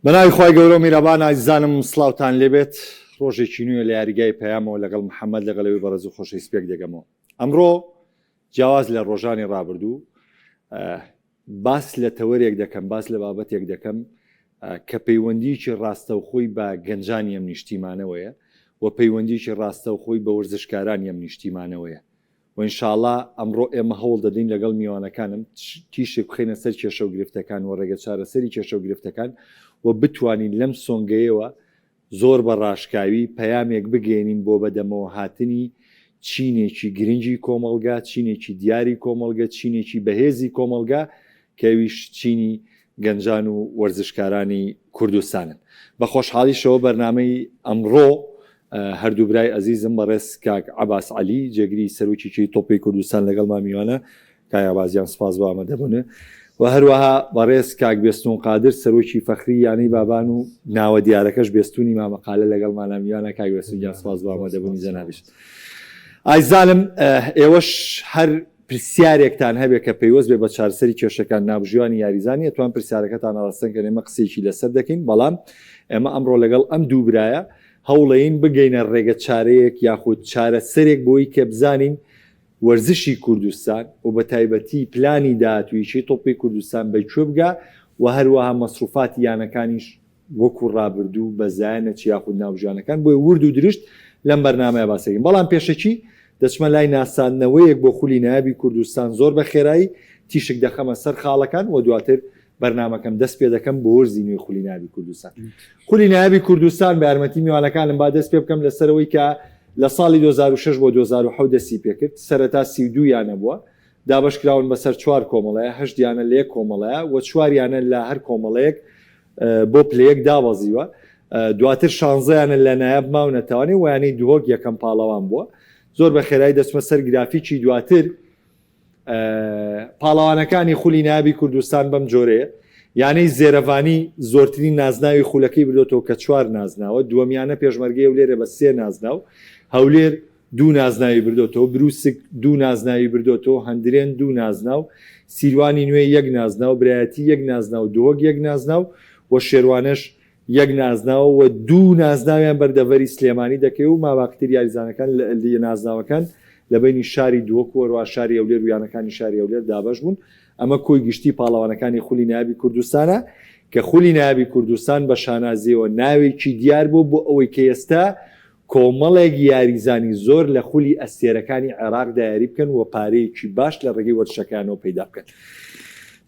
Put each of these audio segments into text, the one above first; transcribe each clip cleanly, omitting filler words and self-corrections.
بەناوی خوای گەورە و میرەبان ئازیزانم سڵاوتان لێبێت ڕۆژێکی نوێ لە یاریگای پەیامەوە لەگەڵ محەممەد لەگەڵ ئەوی بەڕێز و خۆشەویست پێک دەگەمەوە ئەمڕۆ جیاواز لە ڕۆژانی ڕابردوو باس لە تەوەرێک دەکەم باس لە بابەتێک دەکەم کە پەیوەندیکی ڕاستەوخۆی بە گەنجانی ئەم نیشتیمانەوەیە و پەیوەندیکی ڕاستەوخۆی بە وەرزشکارانی ئەم نیشتیمانەوەیە و ان شاءاللە ئەمڕۆ ئێمە هەوڵ دەدەین لەگەڵ میوانەکانم تیشک بخەینە سەر کێشە و گرفتەکان و ڕێگە چارەسەری کێشە و گرفتەکان و بتوانین لەم سۆنگەیەوە زۆر بە ڕاشکاوی پەیامێک بگەیەنین بۆ بەدەمەوە هاتنی چینێکی گرنگی کۆمەڵگا، چینێکی دیاری کۆمەڵگە، چینێکی بەهێزی کۆمەڵگا کە ئەویش چینی گەنجان و وەرزشکارانی کوردستانن. بە خۆشحاڵیشەوە بەرنامەی ئەمڕۆ هەردوو برای ئەزیزم بەڕێز کاک عەباس عەلی جێگری سەرۆکی کێی تۆپی کوردستان لەگەڵمان میوانە. کاک عەباس گیان سپاس بۆ ئامادەبوونت و هەروەها بەڕێز کاک بێستون قادر سەرۆکی فەخری یانەی بابان و ناوە دیارەکەش بێستونی مامەقالە لەگەڵمانە میوانە. کاک بێستون گیان سپاس بۆ ئامادەبوونی جەنابیشت. ئایزانم ئێوەش هەر پرسیارێکتان هەبێ کە پەیوەست بێ بە چارەسەری کێشەکان نابژیوانی یاریزان نیە توان پرسیارەکەتان ئاراستەن کەن ئێمە قسەیەکی لەسەر دەکەین بەڵام ئێمە ئەمڕۆ لەگەڵ ئەم دوو برایە هەوڵەین بگەینە ڕێگە چارەیەک یاخود چارەسەرێک بۆی کە بزانین وەرزشی کوردستان و بە تایبەتی پلانی داهاتوویی تۆپی کوردستان بە کوێ بگا و هەروەها مەسروفاتی یانەکانیش وەکو ڕابردوو بە زایە نەچی یاخود ناوبژیوانەکان بۆیە ورد و درشت لەم بەرنامەیە باس دەکەین بەڵام پێشەکی دەچمە لای ناساندنەوەیەک بۆ خولی نایابی کوردستان زۆر بە خێرایی تیشک دەخەمە سەر خاڵەکان و دواتر بەرنامەکەم دەست پێ دەکەم بۆ وەرزی نوێی خولی نایابی کوردستان خولی نایابی کوردستان بە یارمەتی میوانەکانم با دەست پێ بکەم لەسەرەوەی کە لە ساڵی 2006 بۆ 2007 دەستی پێکرد سەرەتا 32 یانە بووە دابەشکراون بەسەر چوار کۆمەڵەیە هەشت یانە لە یەک کۆمەڵەیە و چوار یانە لە هەر کۆمەڵەیەک بۆ پلەیەک دابەزیوە، دواتر شانزەیانە لە نایاب ماونەتەوانێ و یانەی دهۆک یەکەم پاڵەوان بووە. زۆر بە خێرایی دەچمە سەر گرافیکی دواتر پاڵەوانەکانی خولی نایابی کوردستان بەم جۆرەیە، یانەی زێرەڤانی زۆرترین نازناوی خولەکەی بردۆتەوە کە چوار نازناوە، دووەمیانە پێشمەرگەی هەولێرە بە سێ نازناو، هەولێر دوو نازناوی بردۆتەوە، بروسک دوو نازناوی بردۆتەوە، هەندرێن دوو نازناو، سیروانی نوێ یەک نازناو، برایەتی یەک نازناو، دهۆک یەک نازناو و شێروانەش یەک نازناوە و دوو نازناویان بەر دەڤەری سلێمانی دەکەوێ و ماباقیتر یاریزانەکان لە نازناوەکان لە بەینی شاری دهۆک و هەروەها شاری هەولێر و یانەکانی شاری هەولێر دابەش بوون. ئەمە کۆی گشتی پاڵەوانەکانی خولی نایابی کوردستانە کە خولی نایابی کوردستان بە شانازییەوە ناوێکی دیار بوو بۆ ئەوەی کە ئێستا کۆمەڵێک یاریزانی زۆر لە خولی ئەستێرەکانی عێراقدا یاری بکەن و پارەیەکی باش لە ڕێگەی وەرزشەکەیانەوە پەیدا بکەن.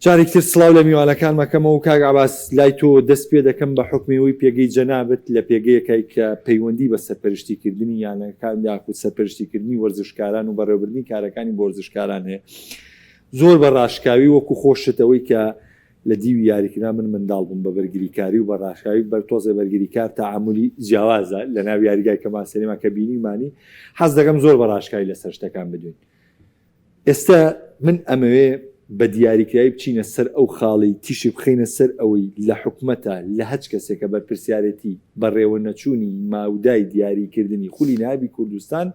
جارێکی تر سڵاو لە میوانەکانم ئەکەمەوە و کاک عەباس لای تۆوە دەست پێ دەکەم بە حوکمی ئەوەی پێگەی جەنابت لە پێگەیەکای کە پەیوەندی بە سەرپەرشتیکردنی یانەکان یاخود سەرپەرشتیکردنی وەرزشکاران و بەڕێوەبردنی کارەکانی بۆ وەرزشکاران هەیە زۆر بە ڕاشکاوی وەکو خۆشت ئەوەی کە لە دیوی یاریکردنا من منداڵ بووم بە بەرگریکاری و بە ڕاشکاوی بەر تۆزێ بەرگریکار تەعامولی جیاوازە لە ناو یاریگای کەمال سلێمان کە بینیومانی حەز دەکەم زۆر بە ڕاشکاوی لەسەر شتەکان بدوێین ئێستا من ئەمەوێ بە دیاریکراوی بچینە سەر ئەو خاڵی تیشک بخەینە سەر ئەوەی لە حکومەتە لە هەچ کەسێکە بەرپرسیارێتی بەڕێوەنەچوونی ماودای دیاریکردنی خولی نایابی کوردستان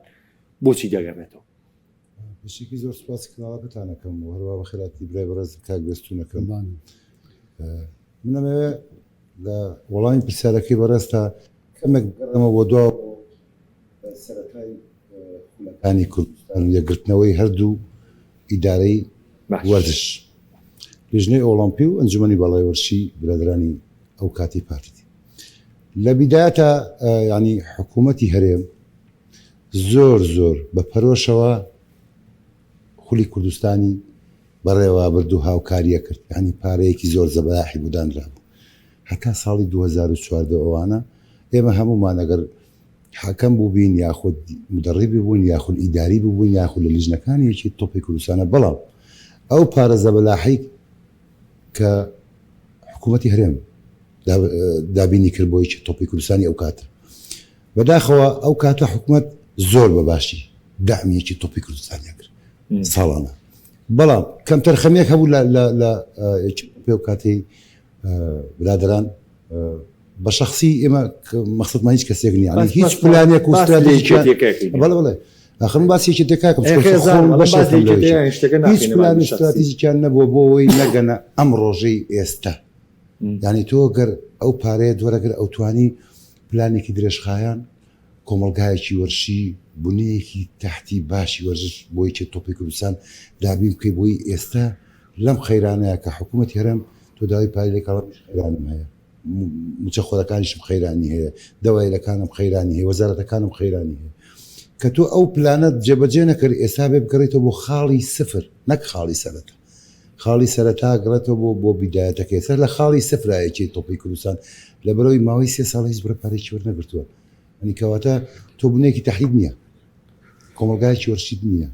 بۆچی دەگەڕێتەوە؟ بەشێکی زۆر سوپاسی کەناڵەکەتان ئەکەم و هەروەها بەخێرهاتی برای بەڕێز کاک بێستوون ئەکەم. من ئەمەوێ لە وەڵامی پرسیارەکەی بەڕێزتا کەمێک بگەڕێمەوە بۆ دوا سەرەتای خولەکانی کوردستان و یەکگرتنەوەی هەردوو ئیدارەی وەرزش لیژنەی ئۆڵۆمپی و ئەنجومەنی باڵای وەرزشی برادەرانی ئەو کاتی پارتی لە بیدایەتە یانی حکوومەتی هەرێم زۆر زۆر بە پەرۆشەوە خولی کوردستانی بەڕێوە برد و هاوکاریە کرد یانی پارەیەکی زۆر زەبەلاحی بۆ دانرابوو هەتا ساڵی 2014 ئەوانە ئێمە هەموومان ئەگەر حەکەم بووبین یاخود مدەڕیبی بوون یاخود ئیداری ببوون یاخود لە لیژنەکانی یەکی تۆپی کوردستانە بەڵام ئەو پارە زەبەلاحی کە حکوومەتی هەرێم دابینی کرد بۆ یەکی تۆپی کوردستانی ئەو کاتە بەداخەوە ئەو کاتە حکومەت زۆر بە باشی دەعمی یەکی تۆپی کوردستانیان کرد ساڵانە بەڵام کەمتەرخەمیەک هەبوو لە لە لە پێ و کاتەی برادران بە شخصی ئێمە مەخصدمان هیچ کەسێک نیە هیچ پلانێک و استراتیژێک بەڵێ بەڵێ ئاخر من باسی یەکێتیەکە کاکم هیچ پلان و استراتیژیکیان نەبووە بۆ ئەوەی نەگەنە ئەم ڕۆژەی ئێستا یعنی تۆ گەر. ئەو پارەیە دوەرەگر ئەوتوانی پلانێکی درێژخایەن، کۆمەڵگایەکی وەرشی، بنەیەکی تەحتی باشی وەرزش بۆ یەکێتی تۆپی کوردستان دابین بکەی بۆی ئێستا لەم قەیرانەیە کە حکوومەتی هەرێم تۆ داوای پارەی لێ کاڵا منیش قەیرانم هەیە موچەخۆرەکانیشم قەیرانی هەیە دەوایلەکانم قەیرانی هەیە وەزارەتەکانم قەیرانی هەیە کە تۆ ئەو پلانەت جێبەجێ نەکرد ئێستا بێ بگەڕێیتەوە بۆ خاڵی سفر نەک خاڵی سەرەتا خاڵی سەرەتا گەڕێتەوە بۆ بۆ بیدایەتەکەی سەر لە خاڵی سفرا یەکێتی تۆپی کوردستان لەبەرئەوەی ماوەی سێ ساڵە هیچ بڕە پارەیەکی وەرنەگرتووە یانی کەواتە تۆ بنێکی تەحدید نییە کۆمەڵگایەکی وەرشیت نییە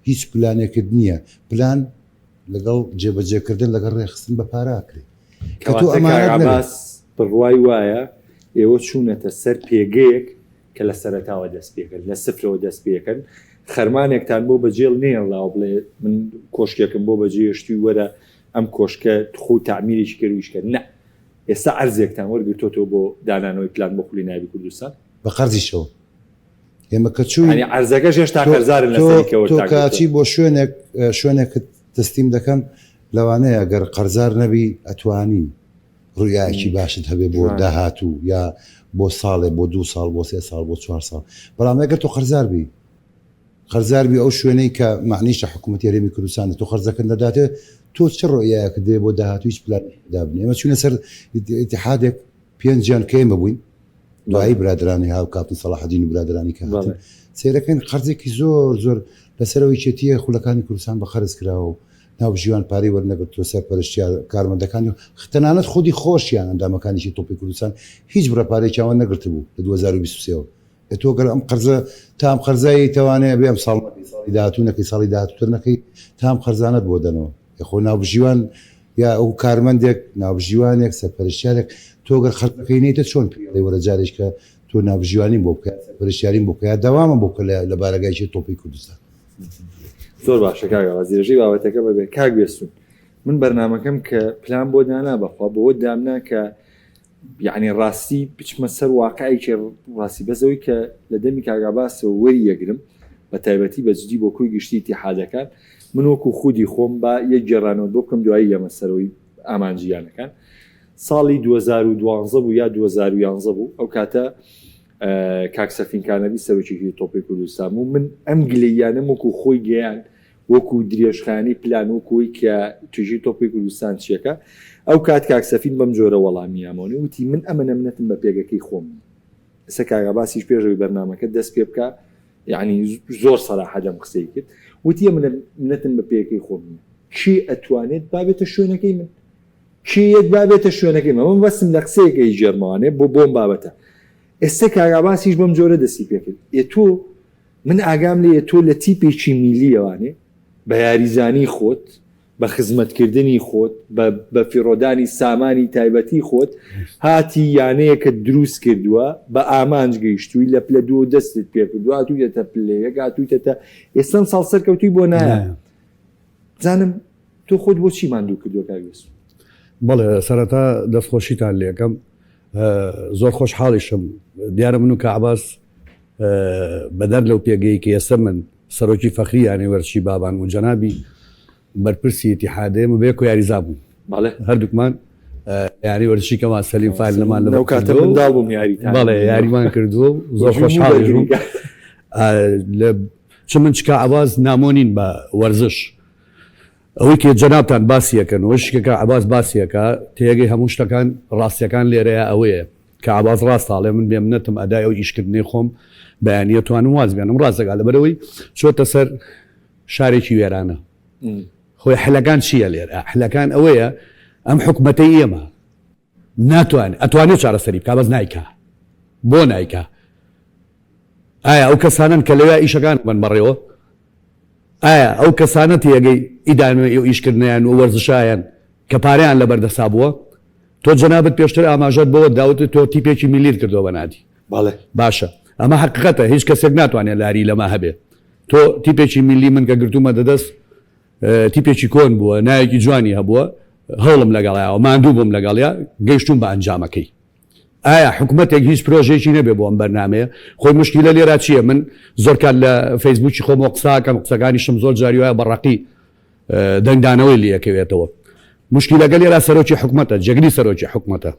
هیچ پلانێکت نییە پلان لەگەڵ جێبەجێکردن لەگەڵ ڕێکخستن بە پارە ئەکرێ کە تۆ کەواتە کاک ئەمانەت نەبێت. عەباس بڕوای وایە ئێوە چوونەتە سەر پێگەیەک کە لە سەرەتاوە دەست پێکرد لە سفرەوە دەست پێکەن خەرمانێکتان بۆ بەجێڵ نێڵاوە بڵێ من کۆشکێکم بۆ بەجێهێشتووی وەرە ئەم کۆشکە تخۆ تەعمیرێکی کەر و ئیش کە نە ئێستا عەرزێکتان وەرگرتۆتەوە بۆ دانانەوەی پلان بۆ خولی نایابی کوردستان؟ بە قەرزیشەوە ئێمە کە چووین یانی عەرزەکەش هێشتا قەرزارن لەسەری کە تۆ کە ئەچی بۆ شوێنێک شوێنێکت تەسلیم دەکەن لەوانەیە گەر قەرزار نەبی ئەتوانی ڕویایەکی باشت هەبێ بۆ داهاتوو یا بۆ ساڵێ بۆ دوو ساڵ بۆ سێ ساڵ بۆ چوار ساڵ بەڵام ئەگەر تۆ قەرزار بی قەرزار بی ئەو شوێنەی کە مەعنیشە حکوومەتی هەرێمی کوردستانە تۆ قەرزەکەت نەداتێ تۆ چ ڕوئیایەکت دەوێ بۆ داهاتوو هیچ پلانێک دابنێ ئێمە چوینە سەر ئیتیحادێک پێنجیان کە ئێمە بووین دوایی برادرانی هاو کاپتن سەڵاحەدین و برادرانی کە هاتن سەیرەکەین قەرزێکی زۆر زۆر لەسەرەوەی چێتیە خولەکانی کوردستان بە قەرز کراوە و ناوبژیوان پارەی وەرنەگرتووە سەرپەرشتیار کارمەندەکانی و تەنانەت خودی خۆشیان ئەندامەکانیشی تۆپی کوردستان هیچ بڕە پارەیەکیان وەرنەگرتبوو لە 2023 ەوە. ئێ تۆ گەر ئەم قەرزە تا ئەم قەرزە یەیتەوانەیە بێ ئەم ساڵ نەکەی ساڵی داهاتوو نەکەی ساڵی داهاتووتر نەکەی تا ئەم قەرزانەت بۆ دەنەوە. ئێ خۆ ناوبژیوان یا ئەو کارمەندێک ناوبژیوانێک سەرپەرشتیارێک تۆ گەر قەرزەکەی نەیتە چۆن پێی ئەڵێی وەرە جارێک کە تۆ ناوبژیوانیم بۆ بکە یا سەرپەرشتیاریم بۆ بکە یا دەوامم بۆ بکە لە بارەگای تۆپی کوردستان. زۆر باشە کاک ئاواز درێژەی بابەتەکە بەبێ کاک بێستون من بەرنامەکەم کە پلان بۆ دانا بەخوا بەوە دامنا کە یعنی ڕاستی بچمە سەر واقعێکی ڕاستی بەس ئەوەی کە لە دەمی کاک عەباسەوە وەری یەگرم بە تایبەتی بە جدی بۆ کۆی گشتی ئیتیحادەکان من وەکو خودی خۆم با یەک گێڕانەوە بۆ بکەم دوایی یەمە سەرەوەی ئامانجی یانەکان ساڵی 2012 بوو یا 2011 بوو ئەو کاتە کاک سەفین کانەبی سەرۆکی یەکێتی تۆپی کوردستان بوو، من ئەم گلەییانەم وەکو خۆی گەیاند، وەکو درێژخایەنی پلان، وەکو ئەوەی کە توێژی تۆپی کوردستان چیەکە، ئەو کات کاک سەفین بەم جۆرە وەڵامی یامەوە، وتی من ئەمەنە منەتم بە پێگەکەی خۆم نییە. ئێستا کاک عەباسیش پێش ئەوەی بەرنامەکە دەست پێ بکا، یەعنی زۆر سەراحەت ئەم قسەی کرد، وتی ئەمنە منەتم بە پێگەکەی خۆم نییە، کێ ئەتوانێت با بێتە شوێنەکەی من؟ کێ یەت با بێتە شوێنەکەی من؟ ئەمە بەسم لە قسەیەک ئەیگێڕمەوانێ بۆ بۆم بابەتە. ئێستا کاک عەباسیش بەم جۆرە دەستی پێکرد ئێ تۆ من ئاگام لێیە تۆ لە تیپێکی میلیەوانێ بە یاریزانی خۆت بە خزمەتکردنی خۆت بە بە فیڕۆدانی سامانی تایبەتی خۆت هاتی یانەیەکت دروست کردووە بە ئامانج گەیشتووی لە پلە دوو دەستت پێکردووە هاتوویتە پلە یەک هاتوویتە ئێستا ساڵ سەرکەوتووی بۆ نایە زانم تۆ خۆت بۆ چی ماندوو کردووە کاک یوسف؟ بەڵێ سەرەتا دەستخۆشیتان لێکەم زۆر خۆشحاڵیشم دیارە من و کەعباس بەدەر لەو پێگەی کە ئێستا من سەرۆکی فەخری یانەی وەرزشی بابان و جەنابی بەرپرسی ئیتیحادێ من بەیەکەوە یاریزا بووین بەڵێ هەردووکمان یاری وەرزشی کەمال سەلیم فایلمان لەو کاتە منداڵ بووم یاریتان بەڵێ یاریمان کردووە و زۆر خۆشحاڵیش بووم لە چ من چ کاعباس نامۆ نین بە وەرزش ئەوەی کە جەنابتان باسی ئەکەن و ئەوەشی کە کاک عەباس باسی ئەکا تێگەی هەموو شتەکان ڕاستیەکان لێرەیا ئەوەیە کاک عەباس ڕاستە ئەڵێ من بێ منەتم ئەدای ئەو ئیشکردنەی خۆم بەیانی ئەتوانم واز بێنم ڕاست دەکا لەبەرئەوەی چۆتە سەر شارێکی وێرانە خۆی حلەکان چییە لێرە حلەکان ئەوەیە ئەم حکومەتەی ئێمە ناتوانێت ئەتوانێت چارەسەری بکا بەس نایکا بۆ نایکا ئایا ئەو کەسانەن کە لەوێ ئیشەکان بن بەڕێوە ئایا ئەو کەسانە تێگەی ئیدانەی ئەو ئیشکردنیان و وەرزشایان کە پارەیان لەبەر دەسا بووە؟ تۆ جەنابت پێشتر ئاماژەت بەوە دا وتت تۆ تیپێکی میلیت کردووە بە نادی. بەڵێ. باشە ئەمە حەقیقەتە هیچ کەسێک ناتوانێت لاری لەمە هەبێ. تۆ تیپێکی میلی من کە گرتوومە دە دەست تیپێکی کۆن بووە ناوێکی جوانی هەبووە هەوڵم لەگەڵیاوە ماندوو بووم لەگەڵیا گەیشتووم بە ئەنجامەکەی. ئایا حکومەتێک هیچ پرۆژەیەکی نەبێ بۆ ئەم بەرنامەیە؟ خۆی موشکیلە لێرا چییە؟ من زۆر کات لە فەیسبووکی خۆمەوە قسە ئەکەم، قسەکانیشم زۆر جاری وایە بە ڕەقی دەنگدانەوەی لێ ئەکەوێتەوە. موشکیلەکە لێرا سەرۆکی حکومەتە، جێگری سەرۆکی حکومەتە.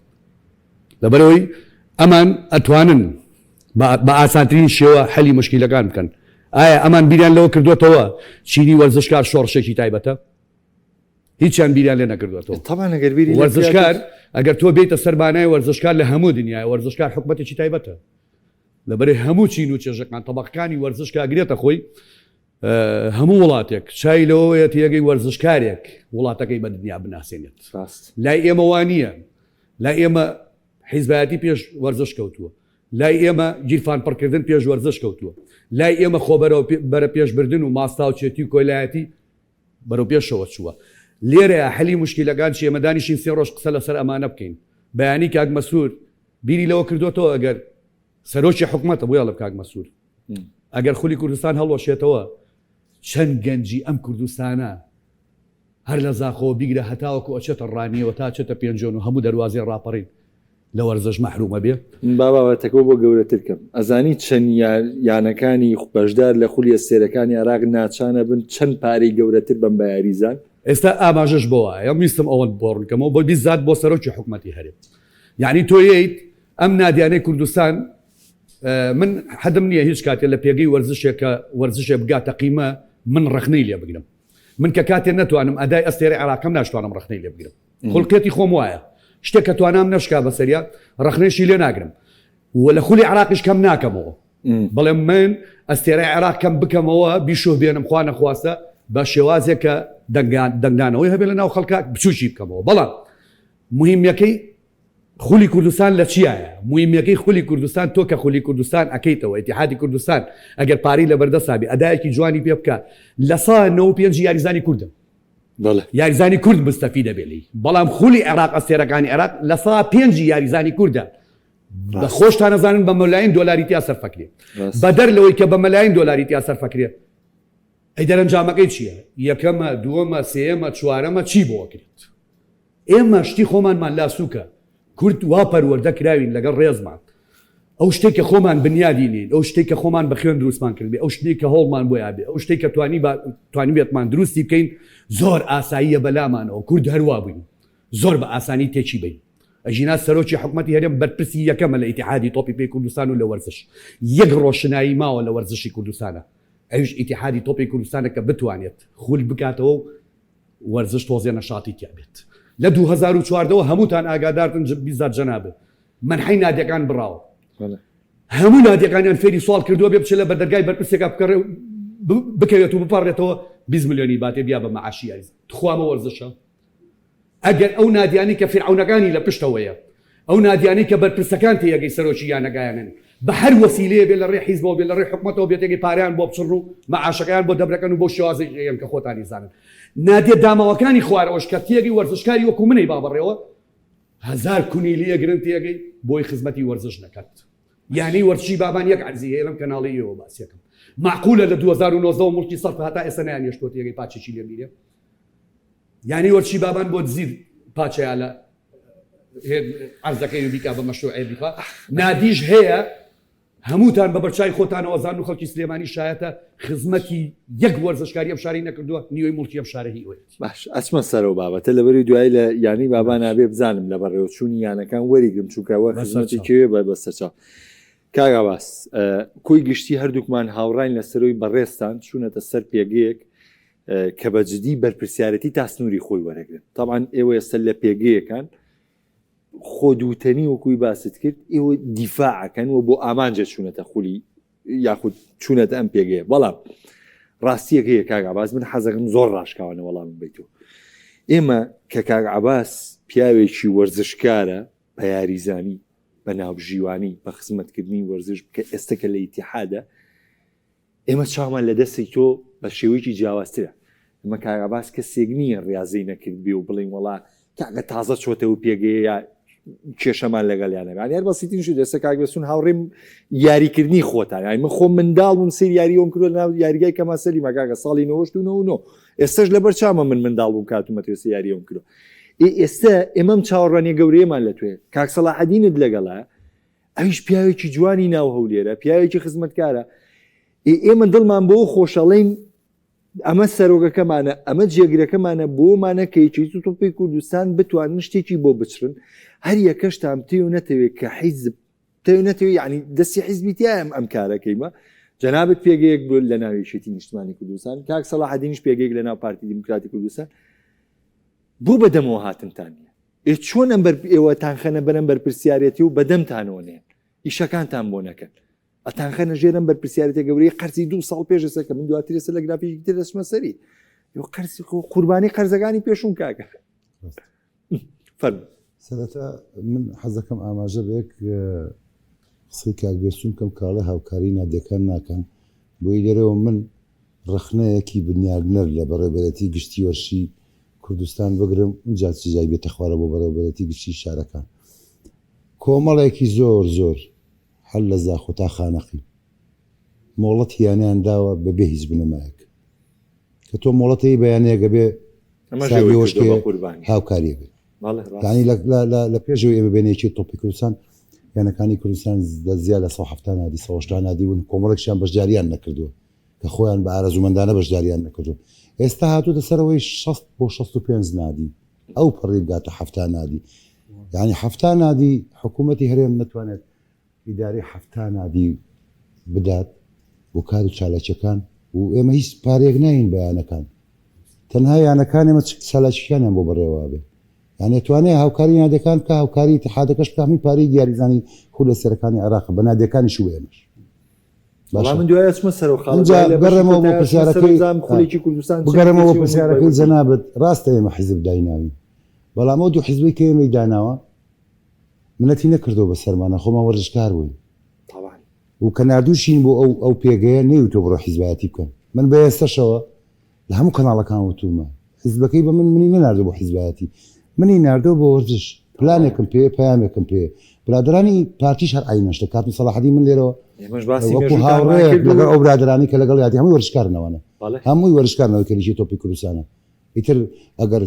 لەبەرەوەی ئەمان ئەتوانن بە ئاسانترین شێوە حەلی مشکیلەکان بکەن. ئایا ئەمان بیریان لەوە کردووەتەوە چینی وەرزشکار شۆڕشێکی تایبەتە؟ هیچیان بیریان لێ نەکردووەتەوە. تەبعەن ئەگەر بیری لێ وەرزشکار ئەگەر تۆ بێیتە سەر مانای وەرزشکار لە هەموو دنیای وەرزشکار حکومەتێکی تایبەتە. لەبەرەی هەموو چین و چێژەکان تەبەقەکانی وەرزش کە ئەگرێتە خۆی هەموو وڵاتێک چای لەوەیە تێگەی وەرزشکارێک وڵاتەکەی بە دنیا بناسێنێت. لای ئێمە وا نییە. لای ئێمە حیزبایەتی پێش وەرزش کەوتووە. لای ئێمە گیرفان پڕکردن پێش وەرزش کەوتووە. لای ئێمە خۆ بەرە پێشبردن و ماستاوچێتی و کۆیلایەتی بەرەو پێشەوە چووە. لێرەیا حەلی موشکیلەکان چیە؟ ئێمە دانیشین سێ ڕۆژ قسە لەسەر ئەمانە بکەین. بەیانی کاک مەسرور بیری لەوە کردۆتەوە ئەگەر سەرۆکی حکومەتە بۆیە ئەڵێم کاک مەسرور ئەگەر خولی کوردستان هەڵوەشێتەوە چەند گەنجی ئەم کوردستانە هەر لە زاخۆوە بیگرە هەتاوەکو ئەچێتە ڕانیەوە تا ئەچێتە پێنجۆن و هەموو دەروازەی ڕاپەڕین لە وەرزش مەحرومە بێ. با بابەتەکەو بۆ گەورەتر کەم ئەزانی چەند یانەکانی بەشدار لە خولی ئەستێرەکانی عێراق ناچانە بن چەند پارەی گەورەتر بەن بە یاریزان؟ ئێستا ئاماژەش بۆ وایە ویستم ئەوەت بۆ ڕوون کەمەوە بۆ بیزات بۆ سەرۆکی حکومەتی هەرێم یانی تۆ یەیت ئەم نادیانەی کوردستان من حەدم نییە هیچ کاتێ لە پێگەی وەرزشێک کە وەرزشێ بگاتە قیمە من ڕەخنەی لێ بگرم من کە کاتێ نەتوانم ئەدای ئەستێرەی عێراقم ناشتوانم ڕەخنەی لێ بگرم خولقێتی خۆم وایە شتێک کە توانام نەشکا بەسەریا ڕەخنەیشی لێ ناگرم و لە خولی عێراقیش کەم ناکەمەوە بەڵێ من ئەستێرەی عێراق کەم بکەمەوە بیشۆ بێنم خوا نەخواستە بە شێوازێک کە دەنگدانەوەی هەبێ لە ناو خەڵکە بچوکی بکەمەوە بەڵام مهمەکەی خولی کوردستان لە چیایە؟ مویمیەکەی خولی کوردستان تۆ کە خولی کوردستان ئەکەیتەوە ئیتیحادی کوردستان ئەگەر پارەی لەبەردەستا بێ ئەدایەکی جوانی پێ بکا لە سا 95 یاریزانی کوردن بەڵێ. یاریزانی کورد مستەفیدە بێ لێی بەڵام خولی عێراق ئەستێرەکانی عێراق لە سا پێنجی یاریزانی کوردە بە خۆشتان ئەزانن بە مەلاین دۆلاری تیا سەرفەکرێ بەدەر لەوەی کە بە مەلاین دۆلاری تیا سەرفەکرێ ئەی دەرەنجامەکەی چییە یەکەمە دووەمە سێیەمە چوارەمە چی بۆ ئەکرێت ئێمە شتی خۆمانمان لا سوکە، کورد وا پەروەردە کراوین لەگەڵ ڕێزمان ئەو شتەی کە خۆمان بنیادی نێین، ئەو شتەی کە خۆمان بە خوێن دروستمان کردبێ، ئەو شتەی کە هەوڵمان بۆ یابێ، ئەو شتەی کە توانی توانیبێتمان دروستی بکەین زۆر ئاساییە بەلامانەوە، کورد هەر وا بووین زۆر بە ئاسانی تێکی بەین. ئەگینا سەرۆکی حکومەتی هەرێم بەرپرسی یەکەمە لە ئیتیحادی تۆپی پێی کوردستان و لە وەرزش. یەک ڕۆشنایی ماوە لە وەرزشی کوردستانا ئەویش ئیتیحادی تۆپی کوردستانە کە بتوانێت خول بکاتەوە و وەرزش تۆزێ نەشاتی تیا بێت. لە 2014 وە هەمووتان ئاگادارتن بیزات جەنابت مەنحەی نادیەکان بڕاوە هەموو نادیەکانیان فێری سواڵ کردووە بێ بچێت لە بەردەرگای بەرپرسێکا بکەڕێ بکەوێت و بپەڕێتەوە 20 ملیۆنی باتێ بیا بە مەعاشی یاریزان تخوا ئەمە وەرزشە؟ ئەگەر ئەو نادیانەی کە فیرعەونەکانی لە پشتەوەیە، ئەو نادیانەی کە بەرپرسەکان تێیەگەی سەرۆکی یانەکایانن، بە هەر وەسیلەیە بێت لە ڕێی حیزبەوە بێت لە ڕێی حکومەتەوە بێت تێگەی پارەیان بۆ بچڕن و مەعاشەکەیان بۆ دەبرەکەن و بەو شێوازەی ئەیەن کە خۆتانی زانن. نادیە داماوەکانی خوارەوەش کە تێگەی وەرزشکاری وەکو منەی با بەڕێوە هەزار کونی لێگرن تێگەی بۆی خزمەتی وەرزش نەکات. یانەی وەرزشی بابان یەک عەرزی هەیە لەم کەناڵەی ئێوە باسیەکەم. مەعقولە لە 2019 وە موڵکی سەرفە هەتا ئێستا نەیانهێشتووە تێگەی پاچێکی لێ بگیرێ؟ یانی وەرچی بابان بۆ دزیر پاچەیا لە عەرزەکەی و بیکا بە مەشروعێ بیخوا نادیش هەیە هەمووتان بە بەرچای خۆتانەوە زان و خەڵکی سلێمانی شایەتە خزمەتی یەک وەرزشکاری ئەم شاری نەکردووە نیوەی موڵکی ئەم شارە هی ئەوەیەتی. باش ئەچمە سەرەوە بابەتە لەبەری دوایی لە یانەی بابان نابێ بزانم لە بەڕێوەچوونی یانەکان وەریگرم چونکە وە خزمەتی کێوێ بە بەسەرچاو کاک عەباس کۆی گشتی هەردووکمان هاوڕاین لەسەرەوەی بەڕێزتان چوونەتە سەر پێگەیەک کە بە جدی بەرپرسیارەتی تا سنووری خۆی وەرەگرن تاوان ئێوە ئێستا لە پێگەیەکان خۆ دووتەنی وەکوی باست کرد ئێوە دیفاعەکەن و بۆ ئامانجە چوونەتە خولی یاخود چوونەتە ئەم پێگەیە بەڵام ڕاستیەک هەیە کاک عباس من حەزەکەم زۆر ڕاشکاوانە وەڵامم بیتەوە ئێمە کە کاک عباس پیاوێکی وەرزشکارە بە یاریزانی بە ناوبژیوانی بە خزمەتکردنی وەرزش کە ئێستا کە لە ئیتیحادە ئێمە چاومان لە دەستی تۆ بە شێوەیەکی جیاوازترە. ئەمە کاک عەباس کەسێک نییە ڕیازەی نەکردبێ و بڵێین وەڵا کاکە تازە چۆتەوە پێگەیە یا کێشەمان لەگەڵیان نەبێ. یانی هەر بەسیترین شت ئێستا کاک بێستون هاوڕێم یاریکردنی خۆتان. یانی من خۆم منداڵ بووم سەیری یاری ئەوم کردووە لەناو یاریگای کەمال سەلیمە کاکە ساڵی نەوەشت و نۆ و نۆ. ئێستاش لەبەر چاومە من منداڵ بووم کاتومەتەوە سەیری یاری ئەوم کردووە. ئێ ئێستا ئێمە ئەم چاوەڕوانییە گەورەیەمان لە تۆیە. کاک سەڵاحەدینت لەگەڵە ئەویش پیاوێکی جوانی ناو هەولێرە پیاوێکی خزمەتکارە ئێمە دڵمان بۆ خۆشەڵین ئەمە سەرۆکەکەمانە ئەمە جێگرەکەمانە بۆمانە کە یەکێتی تۆپی کوردستان بتوانن شتێکی بۆ بچرن هەر یەکەشتان بتێ و نەتەوێت کە حیزب تەوێ نەتەوێ یعنی دەستی حیزبی تایەم ئەم کارەکەیمە جەنابت پێگەیەک بوو لە ناو یەکێتی نیشتمانی کوردستان کاک سەڵاحەدینیش پێگەیەک لە ناو پارتی دیموکراتی کوردستان بۆ بەدەمەوە هاتنتان نییە ئێ چۆن ئەم بەر ئێوەتان خەنە بەرەم بەرپرسیارەتی و بەدەمتانەوە نێن ئیشەکانتان بۆ نەکەن ئەتانخەنە ژێر ئەم بەرپرسیارێتە گەورەی قەرزی دو ساڵ پێش ئێستا کە من دواتر ئێستا لە گرافیکی تر دەچمە سەری قەرزی قوربانی قەرزەکانی پێشوم کاکە فەرموو. سەرەتا من حەزەکەم ئاماژە بە یەک قسەی کاک بێستون بکەم کاڵێ هاوکاری نادیەکان ناکەن بۆی لێرەوە من ڕەخنەیەکی بنیادنەر لە بەڕێوبەرێتی گشتی وەرشی کوردستان بگرم ئونجا سزای بێتە خوارە بۆ بەڕێوبەرێتی گشتی شارەکان کۆمەڵێکی زۆر زۆر هەر لە زاخۆ تا خانەقین مۆڵەتی یانەیان داوە بەبێ هیچ بنەمایەک کە تۆ مۆڵەتەی بە یانەیەک ئەبێ ساویۆشکێ هاوکاری بێت یانی لە پێشەوەی ئێمە بێنە یەکێتی تۆپی کوردستان یانەکانی کوردستان لە زیاد لە 170 نادی 180 نادی بوون کۆمەڵێکشیان بەشداریان نەکردووە کە خۆیان بە ئارەزوومەندانە بەشداریان نەکردووە ئێستا هاتووتە سەرەوەی 60 بۆ 65 نادی ئەو پەڕی بگاتە 70 نادی یعنی 70 نادی حکوومەتی هەرێم نەتوانێت ئیدارەی 70 نادی بدات بۆ کار و چالاکیەکان و ئێمە هیچ پارەیەک ناین بە یانەکان تەنها یانەکان ئێمە چالاکیەکانیان بۆ بەڕێوە بێ یان ئەتوانێ هاوکاری نادەکان بکە هاوکاری اتحادەکەش بکە هەمووی پارەی یاریزانی خولە سەرەکانی عێراق بە نادەکانیش و ئێمەش باشە من دوای ئەچمە سەرەوە خاڵ ئینجا بگەڕێمەوە بۆ پرسیارەکەی خولێکی کوردستان بگەڕێمەوە بۆ پرسیارەکەی جەنابت ڕاستە ئێمە حیزب دایناوین بەڵام ئەو دوو حیزبەی کە ئێمەی داناوە منەتی نەکردەوە بەسەرمانە خۆمان وەرزشکار بووین و کە ناردووشین بۆ ئەو ئەو پێگەیە نەیوتووە بڕۆ حیزبایەتی بکەن من بە ئێستەشەوە لە هەموو کەناڵەکان وتوومە حیزبەکەی بە من منی نەناردووە بۆ حیزبایەتی منی ناردووە بۆ وەرزش پلانێکم پێ پەیامێکم پێ برادرانی پارتیش هەر عینەن شتە کاکم سەڵاحەدین من لێرەوە ئێمەش باسی وەکو مێژووتانمان هاوڕێیەک کرد و لەگەڵ ئەو برادرانی کە لەگەڵ یادی هەمووی وەرزشکارنەوەنە بەڵێ. هەمووی وەرزشکارنەوەی کەلیکی تۆپی کوردستانە ئیتر ئەگەر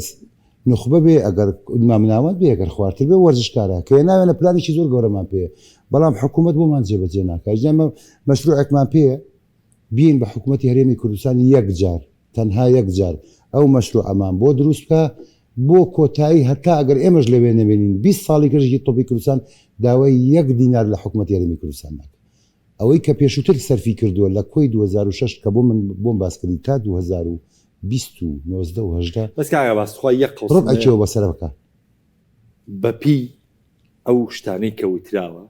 نوخبە بێ ئەگەر مامناوەند بێ ئەگەر خوارتر بێ وەرزشکارە کە ناوێنە پلانێکی زۆر گەورەمان پێیە بەڵام حکوومەت بۆمان جێبەجێ ناکات ئێمە مەشروعێکمان پێیە بین بە حکوومەتی هەرێمی کوردستان یەک جار تەنها یەک جار ئەو مەشروعەمان بۆ دروست بکا بۆ کۆتایی هەتا ئەگەر ئێمەش لەوێ نەمێنین 20 ساڵی کەژێکی تۆپی کوردستان داوای یەک دینار لە حکوومەتی هەرێمی کوردستان ناکە ئەوەی کە پێشووتر سەرفی کردووە لە کۆی 2006 کە بۆ من بۆم باس کردی تا 2020 و 19 و 18 بەس کاک عەباس تخوا یەک قەوسم ڕوبعێکیەوە هەیە بەسەر بکە. بەپێی ئەو شتانەی کە وتراوە